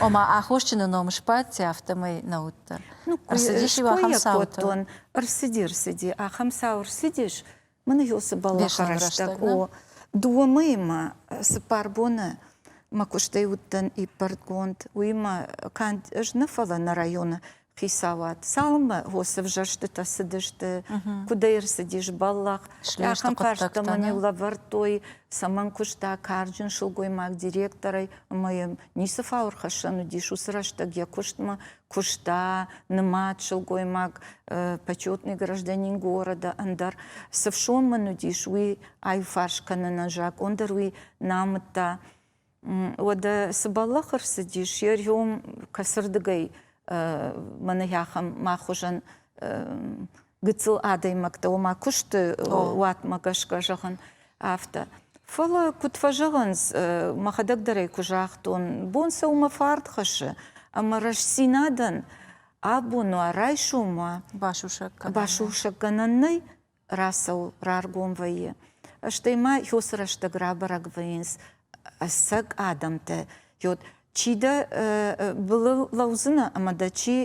Ома аххосджыны ном сбадти, афтӕмӕй нӕ уыдтӕ. Ну, Ӕрцыдис-иу ахӕм цаутӕ? кодтон. Ӕрцыди, ӕрцыди. Ахӕм цау ӕрцыдис. Мын уыцы бӕллӕхы рӕстӕг о, дыууӕ мӕйы ма цыппар боны мӕ куыстӕй уыдтӕн иппӕрдгонд. Уыимӕ канд ӕз нӕ, фӕлӕ нӕ районы хицауад. Цалынмӕ уыцы ӕвзӕрстытӕ цыдысты, куыдӕй ӕрцыдис бӕллӕх, ахӕм фарстытӕ мӕм-иу лӕвӕрдтой, цӕмӕн куыста карджын сылгоймаг директорӕй, ӕмӕ йӕм ницы фау ӕрхӕссӕн уыдис уыцы рӕстӕг йӕ куыстмӕ, куыста нымад сылгоймаг, почетный гражданин города, ӕндӕр. Цы фсон мын уыдис, уый аиуфарс кӕнынӕн закъон дӕр уый нӕ амыдта. Уӕдӕ цы бӕллӕх ӕрцыдис, йӕ риум кӕцырдыгӕй мӕнӕ ахӕм мӕ хуызӕн гыццыл адӕймӕгтӕ, ома куысты уатмӕ гӕсгӕ зӕгъын, афтӕ. Фӕлӕ куыд фӕзӕгъынц, мӕхӕдӕг дӕр ӕй куы загътон, бон сӕумӕ фард хӕссы, ӕмӕ рӕстдзинадӕн абон уа, райсом уа, басусӕггӕнӕн нӕй, рацӕуы, раргом вӕййы. Стӕй ма уыцы рӕстӕг рабӕрӕг вӕййынц ӕцӕг адӕмтӕ. Чи дӕ былыл лӕудзынӕ ӕмӕ дӕ чи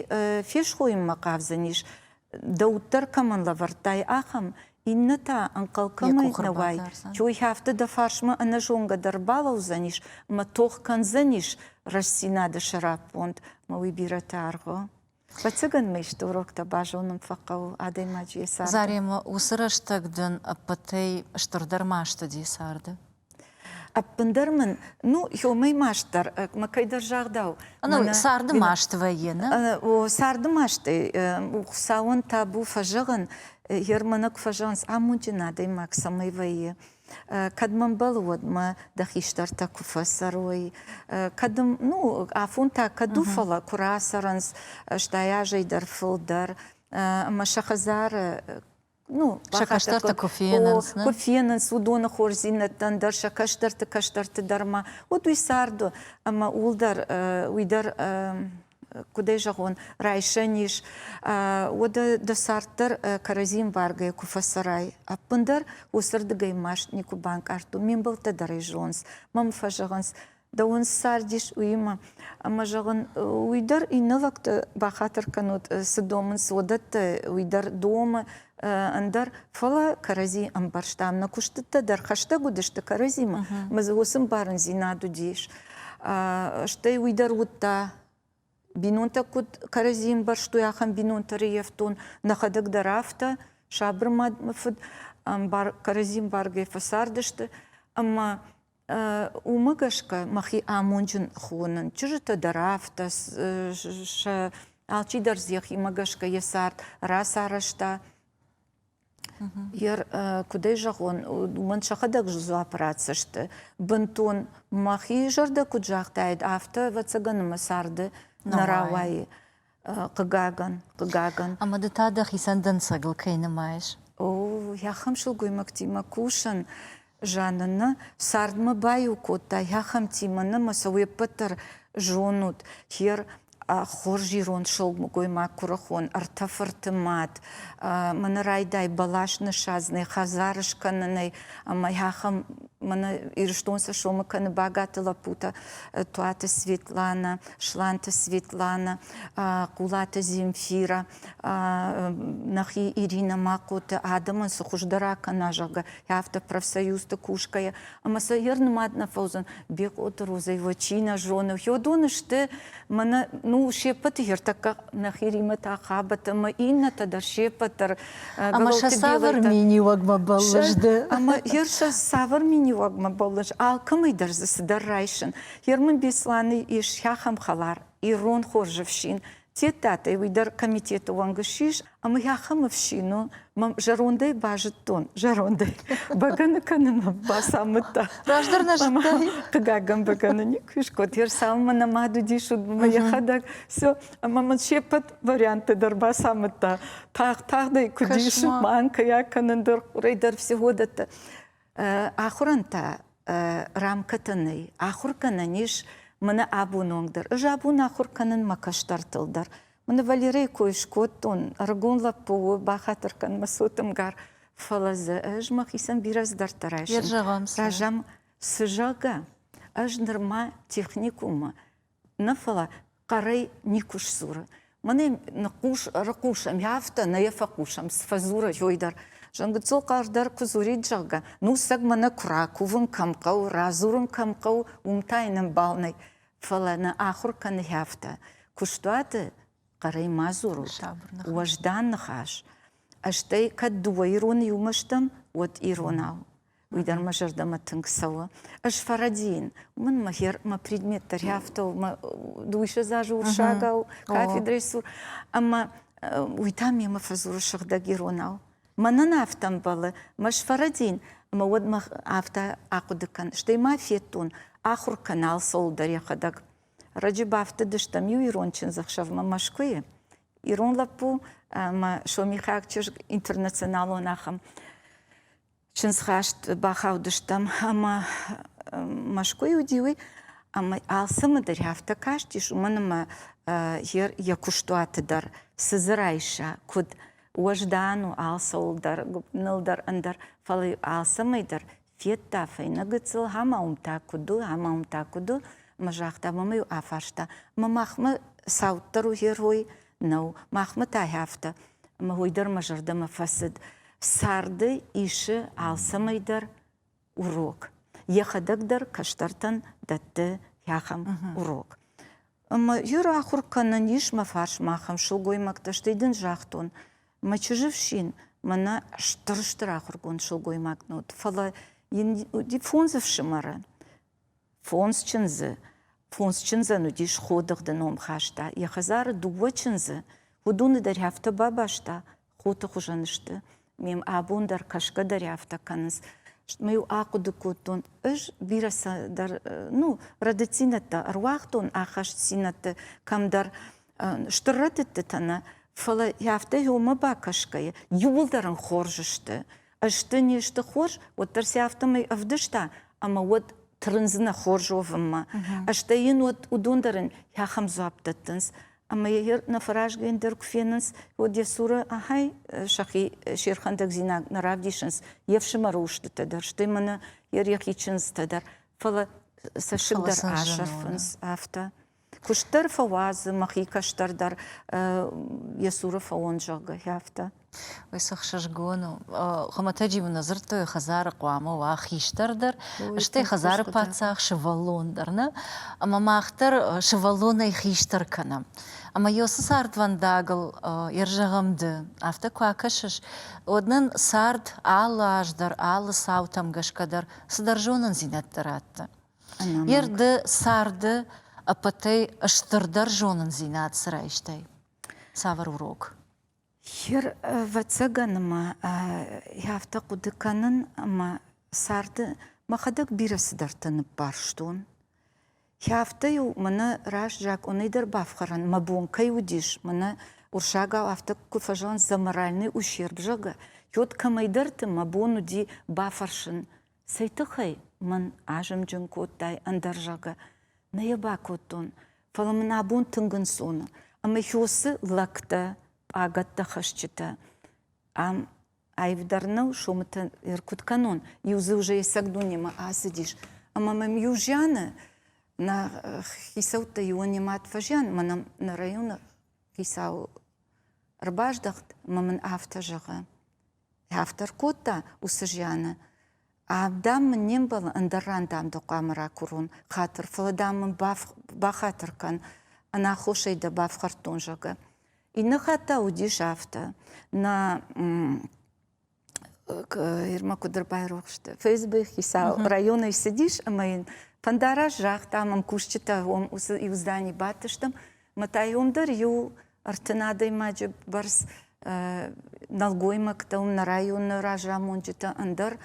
фесхойынмӕ хъавдзӕнис, дӕ уд дӕр кӕмӕн лӕвӕрдтай, ахӕм, иннӕ та ӕнхъӕл кӕмӕй нӕ уай, уый афтӕ дӕ фарсмӕ ӕнӕзонгӕ дӕр балӕудзӕнис ӕмӕ тох кӕндзӕнис рӕстдзинады сӕраппонд, ӕмӕ уый бирӕтӕ аргъы. Ӕвӕццӕгӕн ма исты уроктӕ базонын фӕхъӕуы адӕймаджы йӕ царды. Заремӕ, уыцы рӕстӕг дын ӕппӕтӕй стырдӕр маст уыди царды? Ӕппындӕр мын, ну, ёмӕй маст дӕр, мӕ кӕйдӕр загъдау. Ну, царды маст вӕййы, нӕ? О, царды мастӕй Хуыцауӕн табу фӕзӕгъын, йе рмӕнӕг фӕзӕгъынц, амондджын адӕймаг цӕмӕй вӕййы. Кӕд мӕ мбӕлы, уӕд мӕ дӕ хистӕртӕ куы фӕцӕрой, кӕд, ну, афон та кӕд у, фӕлӕ куы рацӕрынц, стай азӕй дӕр фылдӕр, ӕмӕ сӕ хӕдзары ну, сӕ кӕстӕртӕ куы фенынц, куы фенынц уыдоны хорздзинӕдтӕн дӕр, сӕ кӕстӕрты кӕстӕрты дӕр ма, уӕд уый цард у, ӕмӕ ууыл дӕр, уый дӕр куыд ӕй зӕгъон, райсӕн ис, уӕдӕ дӕ цард дӕр кӕрӕдзи ӕмбаргӕйӕ куы фӕцӕрай, ӕппындӕр уыцырдыгӕй маст никуы банкъардтон, ме мбӕлттӕ дӕр ӕй зонынц, мӕм фӕзӕгъынц, дӕуӕн цы цардис, уыимӕ. Ӕмӕ зӕгъын, уый дӕр иннӕ лӕгты бахатыр кӕнут, цы домынц, уыдӕттӕ уый дӕр домы, ӕндӕр, фӕлӕ кӕрӕдзи ӕмбӕрстам. Нӕ куыстытӕ дӕр хӕстӕг уыдысты кӕрӕдзимӕ, ӕмӕ дзы уыцы ӕмбарындзинад уыдис. Стӕй уый дӕр уыдта, бинонтӕ куыд кӕрӕдзи ӕмбӕрстой, ахӕм бинонтӕ рыййӕфтон, нӕхӕдӕг дӕр афтӕ, сабыр мад мӕ фыд кӕрӕдзи ӕмбаргӕ фӕцардысты. Ӕмӕ уымӕ гӕсгӕ мӕхи амонджын хонын. Чызджытӕ дӕр афтӕ сӕ Алчидӕр дзы йӕхимӕ гӕсгӕ йӕ цард рацарӕзта. Куыд ӕй зӕгъон, уымӕн сӕхӕдӕг дзуапп ратдзысты. Бынтон мӕхи зӕрдӕ куыд загътаид, афтӕ, ӕвӕццӕгӕн, мӕ царды нӕ рауайы. Хъыгагӕн, хъыгагӕн. Ӕмӕ ды та дӕхицӕн дӕнцӕгыл кӕй нымайыс? О, ахӕм сылгоймӕгтимӕ кусын, Жанна нӕ цардмӕ баиу кодта ахӕмтимӕ нӕ мӕ сӕ уе ппӕт дӕр зонут. Хер хорз ирон сылгоймаг куырыхон, ӕртӕ фырты мад, мӕнӕ райдай бӕлас ныссадзынӕй, хӕдзар скӕнынӕй ӕмӕ ахӕм мӕнӕ Ирыстон сӕ сомы кӕны Багаты лӕппутӕ Туаты Светланӕ, Сланты Светланӕ, Хъулаты Земфирӕ, нӕхи Иринӕ Махъоты адӕмӕн цы хуыздӕр акӕна, зӕгъгӕ, афтӕ профсоюзты кусгӕйӕ. Ӕмӕ сӕ йе рнымад нӕ фӕуыдзӕн. Бекъоты Розӕ чи нӕ зоны, уыдон сты мӕнӕ, ну, се ппӕты ӕртӕккӕ нӕхи Римӕ та Хабӕт ӕмӕ иннӕтӕ дӕр се ппӕт дӕр. Ӕмӕ сӕ цавӕр миниуӕгмӕ бӕллыс ды? Ӕмӕ йер сӕ цавӕр миниуӕгмӕ бӕллыс? Алкӕмӕй дӕр дзы цыдӕр райсын. Ермын Беслӕны ис ахӕм хӕлар, ирон хорз ӕфсин. Тедтатӕй уый дӕр комитеты уӕнг ссис, ӕмӕ ахӕм ӕфсин у, мӕм зӕрондӕй базыдтон, зӕрондӕй бӕгӕны кӕнынмӕ бацамыдта. Раздӕр нӕ зыдтай? Хъыгагӕн, бӕгӕны никуы скодта. Цалынмӕ нӕ мад уыдис, уӕдмӕ йӕхӕдӕг все, ӕмӕ мын се ппӕт варианттӕ дӕр бацамыдта. Тагъд-тагъдӕй куыд ис, манкӕйӕ кӕнын дӕр, хъуырӕй дӕр всего дӕттӕ. Ахуырӕн та рамкӕтӕ нӕй. Ахуыр кӕнӕн ис мӕнӕ абон онг дӕр. Ӕз абон ахуыр кӕнын мӕ кӕстӕртыл дӕр. Мӕнӕ Валерӕйы кой скодтон, ӕрыгон лӕппу у, бахатыр кӕн мӕ цоты мгар, фӕлӕ дзы ӕз мӕхицӕн бирӕ цыдӕртӕ райсын. Разӕм цы зӕгъгӕ, ӕз нырма техникуммӕ нӕ фӕлӕ хъӕрӕй никуы сдзуры. Мӕнӕ ныхъхъус, ӕрыхъусӕм, афтӕ нӕ йӕ фӕхъусӕм, цы фӕдзуры, уый дӕр. Зӕнггыццыл хъӕр дӕр куы дзурид, зӕгъгӕ, ну цӕг мӕнӕ куы ракувын кӕм хъӕуы, радзурын кӕм хъӕуы, уым та йын ӕмбал нӕй. Фӕлӕ нӕ ахуыр кӕны афтӕ. Куыстуаты хъӕрӕй ма дзурут, уӕздан ныхас. Стӕй кӕд дыууӕ ироны иумӕ стӕм, уӕд иронау. Уый дӕр мӕ зӕрдӕмӕ тынг цӕуы. Ӕз фӕрӕдийын, уымӕн мӕ хер мӕ предмет дӕр афтӕ у, мӕ дыууиссӕдз азы урсагау кафедрӕйы цур. Ӕмӕ уый та мемӕ фӕдзуры сыгъдӕг иронау. Мӕнӕн афтӕ ӕмбӕлы, мӕ сфӕрӕдийын, ӕмӕ уӕд мӕ афтӕ ахъуыды кӕн. Стӕй ма федтон, ахуыр кӕн алцӕуыл дӕр йӕхӕдӕг. Раджы бафтыдыстӕм иу ирон чындзӕхсӕвмӕ Мӕскуыйы. Ирон лӕппу ӕмӕ сомихаг чызг интернационалон ахӕм чындзхаст бахаудыстӕм ӕмӕ Мӕскуыйы уыди уый, ӕмӕ алцӕмӕ дӕр афтӕ кастис, уымӕн ӕмӕ йӕ куыстуаты дӕр цы дзы райса, куыд уӕздан у алцӕуыл дӕр, гуыбыныл дӕр ӕндӕр, фӕлӕ алцӕмӕй дӕр федта фӕйнӕ гыццыл, ӕмӕ уым та куыд у, ӕмӕ уым та куыд у, ӕмӕ загъта, мӕ-иу афарста, мӕ махмӕ цауддӕр у герой нӕу, махмӕ та афтӕ. Ӕмӕ уый дӕр мӕ зӕрдӕмӕ фӕцыд. Царды исы алцӕмӕй дӕр урок. Йӕхӕдӕг дӕр кӕстӕртӕн дӕтты ахӕм урок. Ӕмӕ йӕ рахуыр кӕнӕн ис мӕ фарсмӕ ахӕм сылгоймӕгтӕ, стӕй дын загътон, мӕ чызджы фсин мӕнӕ стыр-стыр ахуыргонд сылгоймаг нӕ уыд, фӕлӕ йын уыди фондз ӕфсымӕры. Фондз чындзы. Фондз чындзӕн уыдис ходыгъды ном хаста. Йӕ хӕдзары дыууӕ чындзы, уыдоны дӕр афтӕ бабаста, хоты хуызӕн сты. Мем абон дӕр кӕсгӕ дӕр афтӕ кӕнынц. Мӕ-иу ахъуыды кодтон, ӕз бирӕ цӕдӕр, ну, рӕдыддзинӕдтӕ ӕруагътон, ахастдзинӕдты кӕмдӕр стыр рӕдыдтытӕ нӕ, фӕлӕ афтӕ иумӕ бакӕсгӕйӕ, иууылдӕр ын хорз сты. Сты, не сты хорз, уӕддӕр сӕ афтӕмӕй ӕвдыста, ӕмӕ уӕд тырындзынӕ хорз уӕвынмӕ. Стӕй йын уӕд уыдон дӕр ын ахӕм дзуапп дӕттынц. Ӕмӕ йӕ нӕфӕразгӕ ӕндӕр куы фенынц, уӕд йӕ цуры ахӕй сӕхи се рхӕндӕгдзинад нӕ равдисынц йе фсымӕры устытӕ дӕр, стӕй мӕнӕ йӕ йӕхи чындзытӕ дӕр, фӕлӕ цӕссыг дӕр асӕрфынц афтӕ. Куыст дӕр фӕуадзы, мӕхи кӕстӕр дӕр йӕ цуры фӕуон, зӕгъгӕ, афтӕ. Уый цы хсызгон у. Хуымӕтӕджы нӕ дзырдтой, хӕдзары хъуамӕ уа хистӕр дӕр, стӕй хӕдзары паддзах сывӕллон дӕр, нӕ? Ӕмӕ мах дӕр сывӕллонӕй хистӕр кӕнӕм. Ӕмӕ йӕ уыцы цардвӕндагыл ӕрзӕгъӕм ды, афтӕ куы акӕсыс, уӕд нын цард алы аз дӕр, алы цаутӕм гӕсгӕ дӕр цыдӕр зонындзинӕдтӕ ратты. Йе рды царды ӕппӕтӕй стырдӕр зонындзинад цы райстай? Цавӕр урок? Хер, ӕвӕццӕгӕн ма афтӕ хъуыды кӕнын, ӕмӕ царды мӕхӕдӕг бирӕ цыдӕртӕ ныббарстон. Афтӕ-иу мӕнӕ раст закъонӕй дӕр бафхӕрӕн мӕ бон кӕй уыдис, мӕнӕ уырыссагау афтӕ куы фӕзӕгъынц за моральный ущерб, зӕгъгӕ, уӕд кӕмӕйдӕрты мӕ бон уыди бафӕрсын, цӕй тыххӕй мӕн азымджын кодтай ӕндӕр, зӕгъгӕ. Нӕ йӕ бакодтон, фӕлӕ мын абон тынг ӕнцон у. Ӕмӕ уыцы лӕгтӕ, пъагӕттӕ хӕсджытӕ ам аивдӕр нӕу, сомытӕ куыд кӕнон, иу дзы уже ӕцӕг дунемӕ ацыдис. Ӕмӕ мӕм иу зианы нӕ хицӕуттӕ иуӕн йӕ мад фӕзиан, мӕнӕ нӕ районы хицау ӕрбаздӕхт ӕмӕ мын афтӕ зӕгъы, афтӕ ркодта уыцы зианы, дам мын не мбӕлы, ӕндӕр ран дам дӕ хъуамӕ ракурон хатыр, фӕлӕ дам мын бахатыр кӕн, ӕнаххосӕй дӕ бафхӕрдтон, зӕгъгӕ. Иннӕ хатт та уыдис афтӕ, нӕ Ирмӕ куыд ӕрбайрох сты, ФСБ-йы хицау районӕй цыдис ӕмӕ йын фӕндараст загъта, мӕм кусджытӕ уым уыцы иу зданийы бадтыстӕм, ӕмӕ та уым дӕр иу 30 адӕймаджы бӕрц нӕлгоймӕгтӕ, уым нӕ районы разамонджытӕ, ӕндӕр.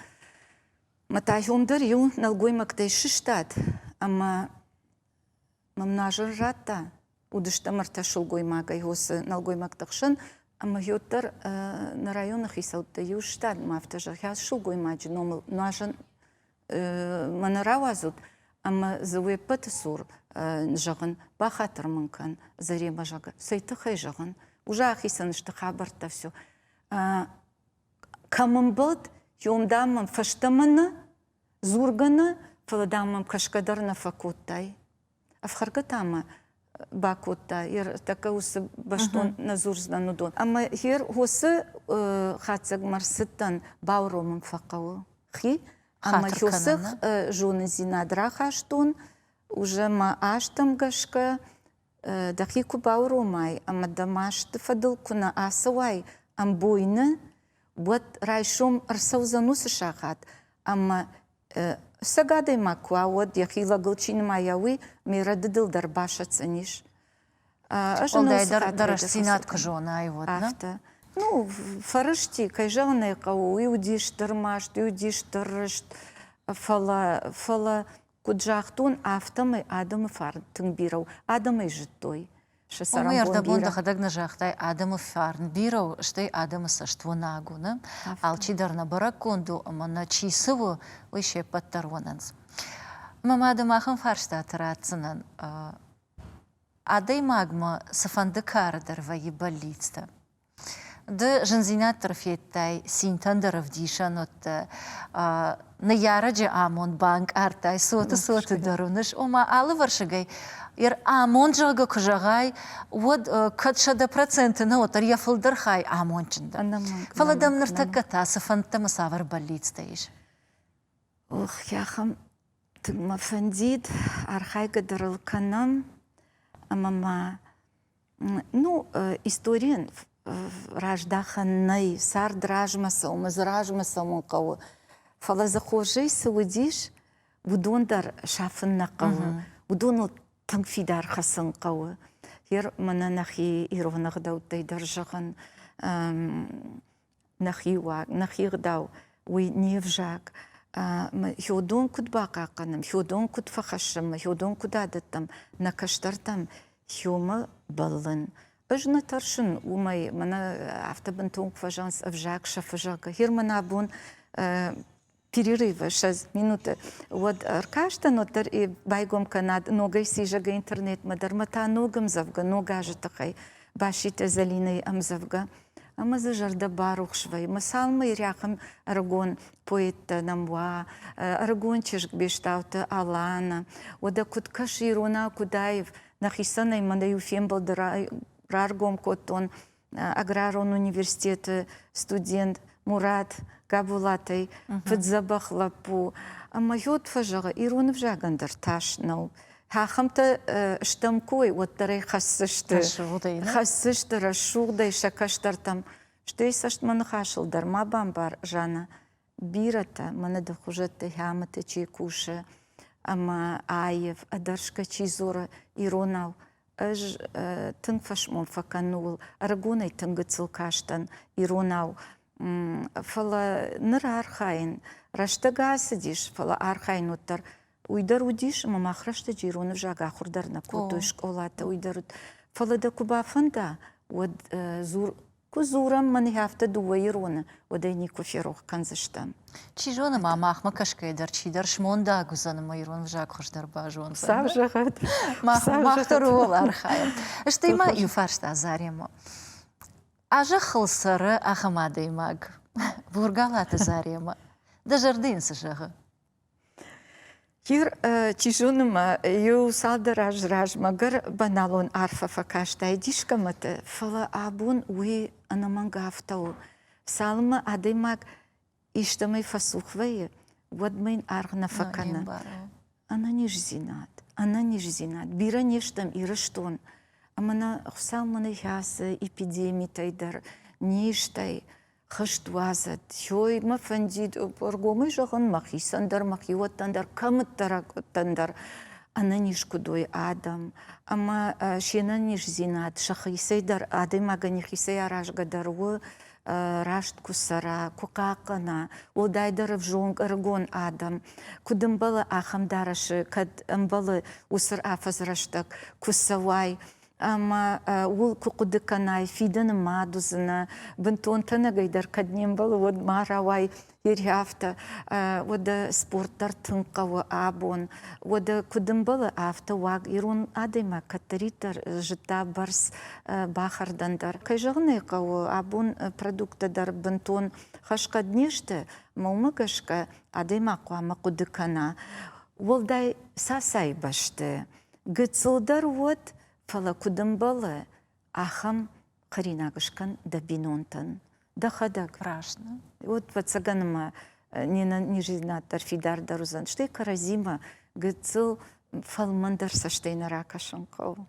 Ӕмӕ та уым дӕр иу нӕлгоймӕгтӕй сыстад ӕмӕ мӕм назар радта, уыдыстӕм ӕртӕ сылгоймагӕй уыцы нӕлгоймӕгты хсӕн, ӕмӕ уӕддӕр нӕ районы хицӕуттӕ иу сыстад ӕмӕ афтӕ зӕгъгӕ, сылгоймаджы номыл нуазӕн мӕ нӕ рауадзут, ӕмӕ дзы уе ппӕты цур зӕгъын, бахатыр мын кӕн, Заремӕ, зӕгъгӕ, цӕй тыххӕй зӕгъын, уже ахицӕн сты хабӕрттӕ все. Кӕм ӕмбӕлд, уым, дам, мӕм фӕстӕмӕ нӕ дзургӕ нӕ, фӕлӕ, дам, мӕм кӕсгӕ дӕр нӕ фӕкодтай. Ӕфхӕргӕ та мӕ бакодта, йе тӕккӕ уыцы бӕстон нӕ дзурдзынӕн уыдон. Ӕмӕ гъер уыцы хатдзӕгмӕ рцыдтӕн, бауромын фӕхъӕуы хи, ӕмӕ уыцы зонындзинад рахастон, уже мӕ азтӕм гӕсгӕ дӕхи куы бауромай ӕмӕ дӕ масты фӕдыл куы нӕ ацӕуай ӕмбойны, уӕд райсом ӕрцӕудзӕн уыцы сахат, ӕмӕ Ӕцӕг адӕймаг куы уа, уӕд йӕхи лӕгыл чи нымайа, уый ме рӕдыдыл дӕр басӕтдзӕнис. Уӕлдайдӕр дӕ рӕстдзинад куы зонай, уӕд, нӕ? Афтӕ. Ну, фӕрысти, кӕй зӕгъын ӕй хъӕуы, уый уыди стыр маст, уый уыди стыр рыст, фӕлӕ, фӕлӕ куыд загътон, афтӕмӕй адӕмы фарн тынг бирӕ у. Адӕм ӕй зыдтой. Сӕ цӕрӕнбон ӕрдӕбон дӕхӕдӕг нӕ загътай, адӕмы фарн бирӕ у, стӕй адӕмы цӕст уынаг у, нӕ? Алчидӕр нӕ бӕрӕггонд у ӕмӕ нӕ чи цы у, уый се ппӕт дӕр уынынц. Мӕ мады махӕн фарстатӕ ратдзынӕн. Адӕймагмӕ цыфӕнды кары дӕр вӕййы бӕллицтӕ. Ды зындзинад дӕр федтай, цинтӕн дӕр ӕвдисӕн уыдтӕ, ныййарӕджы амонд банкъардтай, цоты цоты дӕр уыныс. Ома алывӕрсыгӕй йӕ амонд, зӕгъгӕ, куы зӕгъай, уӕд кӕд 100% нӕ, уӕддӕр йӕ фылдӕр хай амондджын дӕ. Фӕлӕ дӕм ныртӕккӕ та цы фӕндтӕ ӕмӕ цавӕр бӕллицтӕ ис? Ох, ахӕм тынг мӕ фӕндид, архайгӕ дӕр ыл кӕнӕм, ӕмӕ ма Ну, историйӕн раздахӕн нӕй, цард размӕ цӕуы, дзы размӕ цӕуын хъӕуы. Фӕлӕ дзы хорзӕй цы уыдис, уыдон дӕр сафын нӕ хъӕуы. Уыдоныл тынг фидар хӕцын хъӕуы. Гъер мӕнӕ нӕхи ирон ӕгъдӕуттӕй дӕр зӕгъын, нӕхи уаг, нӕхи гъдау, уый не взаг. Хёдон куыд бахъахъхъӕнӕм, хёдон куыд фӕхӕссӕм, хёдон куыд адӕттӕм нӕ кӕстӕртӕм, хёмӕ бӕллын. Ӕз нӕ тӕрсын уымӕй, мӕнӕ афтӕ бынтон куы фӕзӕгъынц ӕвзаг сӕфы, зӕгъгӕ. Гъер мӕнӕ абон перерывы 6 минуты, уӕд ӕркастӕн, уӕддӕр байгом кӕнӕд ногӕй сизӕгӕ интернетмӕ дӕр мӕ та ног ӕмдзӕвгӕ, ног азы тыххӕй Баситы Зӕлинӕйы ӕмдзӕвгӕ. Ӕмӕ дзы зӕрдӕ барухс вӕййы. Мӕ цалынмӕ ирӕхъын ӕрыгон поэттӕ нӕм уа, ӕрыгон чызг Бестауты Алана, уӕдӕ куыд кӕсы иронау, куыд аив, нӕхицӕн ӕй мӕнӕ иу фембӕлды раргом кодтон аграрон университеты студент Мурат Габулатӕй, фыддзӕбӕх лӕппу. Ӕмӕ йод фӕзӕгъы, ирон ӕвзагӕн дӕр тас нӕу. Ахӕмтӕ стӕм кой, уӕддӕр ӕй хӕсдзысты. Хӕсдзысты рӕсугъдӕй сӕ кӕстӕртӕм. Стӕй цӕстмӕ ныхасыл дӕр ма бамбар, Жанна, бирӕтӕ мӕнӕ дӕ хуызӕтты хӕмыты чи кусы ӕмӕ аив, ӕдӕрсгӕ чи дзуры иронау. Ӕз тынг фӕсмон фӕкӕнын ууыл. Ӕрыгонӕй тынг гыццыл кастӕн иронау. Фӕлӕ ныр архайын. Рӕстӕг ацыдис, фӕлӕ архайын уӕддӕр. Уый дӕр уыдис, ӕмӕ мах рӕстӕджы ирон ӕвзаг ахуыр дӕр нӕ кодтой скъолаты, уый дӕр уыд. Фӕлӕ дӕ куы бафӕнда, уӕд дзур Куы дзурӕм мӕнӕ афтӕ дыууӕ ироны, уӕд ӕй никуы ферох кӕндзыстӕм. Чи зоны ма махмӕ кӕсгӕйӕ дӕр чидӕр смондаг уыдзӕн ӕмӕ ирон ӕвзаг хуыздӕр базондзӕн. Цав зӕгъӕд. Мах, мах дӕр ууыл архайӕм. Стӕй ма иу фарста Заремӕ. А зӕххыл цӕры ахӕм адӕймаг, Бургалаты Заремӕ. Дӕ зӕрдӕ йын цы зӕгъы? Ир, чи зоны ма, иу цалдӕр азы размӕ гӕр баналон арфӕ фӕкастаид искӕмӕты, фӕлӕ абон уый ӕнӕмӕнг афтӕ у. Цалынмӕ адӕймаг истӕмӕй фӕцух вӕййы, уӕдмӕ йын аргъ нӕ фӕкӕны. Ӕнӕниздзинад, ӕнӕниздзинад. Бирӕ не стӕм Ирыстон, ӕмӕ нӕ Хуыцау мӕнӕ ацы эпидемитӕй дӕр, низтӕй, хызт уадзӕд. Ёй, мӕ фӕндид ӕргомӕй зӕгъын, мӕхицӕн дӕр, мӕхиуӕттӕн дӕр, кӕмыддӕрӕгтӕн дӕр ӕнӕниз куыд уой адӕм. Ӕмӕ се нӕниздзинад сӕхицӕй дӕр, адӕймагӕн йӕхицӕй аразгӕ дӕр у, раст куы цӕра, куы хъахъхъӕна, уӕлдайдӕр ӕвзонг ӕрыгон адӕм, куыд ӕмбӕлы, ахӕм дарӕсы кӕд ӕмбӕлы уыцы афӕдзы рӕстӕг, куы цӕуай, ӕмӕ ууыл куы хъуыды кӕнай, фидӕны мад уыдзынӕ, бынтон тӕнӕгӕй дӕр кӕд не мбӕлы, уӕд ма рауай афтӕ. Уӕдӕ спорт дӕр тынг хъӕуы абон. Уӕдӕ куыд ӕмбӕлы, афтӕ уаг ирон адӕймаг кӕддӕриддӕр зыдта бӕрц бахӕрдӕн дӕр. Кӕй зӕгъын ӕй хъӕуы, абон продукттӕ дӕр бынтон хӕрзхъӕд не сты, ӕмӕ уымӕ гӕсгӕ адӕймаг хъуамӕ хъуыды кӕна. Уӕлдай цасӕй бӕсты Гыццылдӕр уӕд, фӕлӕ куыд ӕмбӕлы, ахӕм хӕринаг скӕн дӕ бинонтӕн. Дӕхӕдӕг. Раст. Уӕд, ӕвӕццӕгӕн, ӕмӕ не нӕниздзинад дӕр фидардӕр уыдзӕн. Стӕй кӕрӕдзимӕ гыццыл фӕлмӕндӕр цӕстӕй нӕ ракӕсын хъӕуы.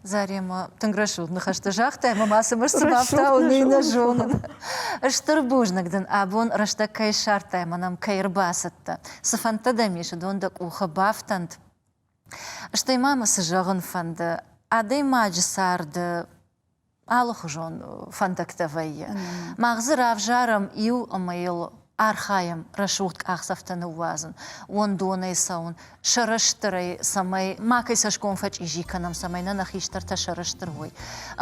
Заремӕ, тынг рӕсугъд ныхӕстӕ загътай, ӕмӕ ма цы мӕсты бафтауын, уый нӕ зонын. Стыр бузныг дын, абон рӕстӕг кӕй ссардтай ӕмӕ нӕм кӕй ӕрбацыдтӕ. Цы фӕндтӕ дӕм ис, уыдон дӕ къухы бафтӕнт. Стӕй ма мӕ цы зӕгъын фӕнды, адӕймаджы царды алыхуызон фӕндӕгтӕ вӕййы. Мах дзы равзарӕм иу ӕмӕ йыл архайӕм рӕсугъд къахдзӕфтӕ ныууадзын, уӕндонӕй цӕуын, сӕрыстырӕй, цӕмӕй макӕй цӕсгом фӕчъизи кӕнӕм, цӕмӕй нӕ нӕ хистӕртӕ сӕрыстыр уой.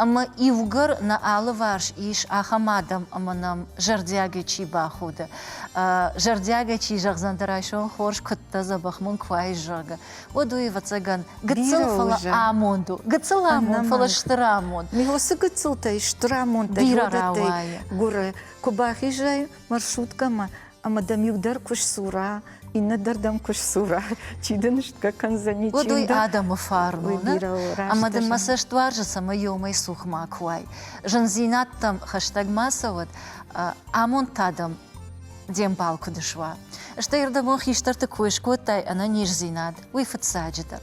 Ӕмӕ иугӕр нӕ алыварс ис ахӕм адӕм ӕмӕ нӕм зӕрдиагӕй чи бахуды, зӕрдиагӕй чи зӕгъдзӕн, дӕ райсом хорз, куыд дӕ дзӕбӕх мын куы уаис, зӕгъгӕ, уӕд уый, ӕвӕццӕгӕн, гыццыл, фӕлӕ амонд у. Гыццыл амонд, фӕлӕ стыр амонд. Уыцы гыццылтӕй стыр амондтӕ бирӕ рауайы. Гуыры. Куы бахизай маршруткӕмӕ ӕмӕ дӕм иу дӕр куы сдзура, иннӕ дӕр дӕм куы сдзура, чи дын стгӕ кӕндзӕни, чи Уӕд уый адӕмы фарн у, нӕ? Ӕмӕ дын мӕ цӕст уарзы, цӕмӕй иумӕ цух макуы уай. Зындзинӕдтӕм хӕстӕг ма цӕуӕд, амонд та дӕм де мбал куыд суа. Стӕй ӕрдӕбон хистӕрты кой скодтай ӕнӕниздзинад, уый фыццаджыдӕр.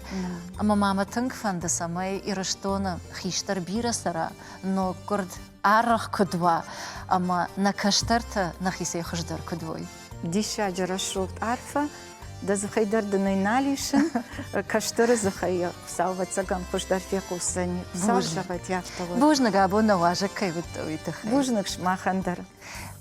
Ӕмӕ ма мӕ тынг фӕнды, цӕмӕй Ирыстоны хистӕр бирӕ цӕра, ноггуырд арӕх куыд уа ӕмӕ нӕ кӕстӕртӕ нӕхицӕй хуыздӕр куыд уой. Диссаджы рӕсугъд арфӕ, дӕ дзыхӕй дӕр дын ӕй нал исын, кӕстӕры дзыхӕй Хуыцау ӕвӕццӕгӕн хуыздӕр фехъусдзӕни. Хуыцау зӕгъӕд, афтӕ уӕд. Бузныг, абон нӕ уазӕг кӕй уыдтӕ, уый тыххӕй. Бузныг сымахӕн дӕр.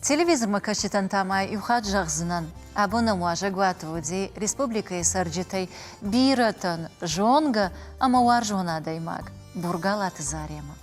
Телевизормӕ кӕсджытӕн та ма иу хатт зӕгъдзынӕн, абон нӕм уазӕгуаты уыди республикӕйы цӕрджытӕй бирӕтӕн зонгӕ ӕмӕ уарзон адӕймаг Бургалаты Заремӕ.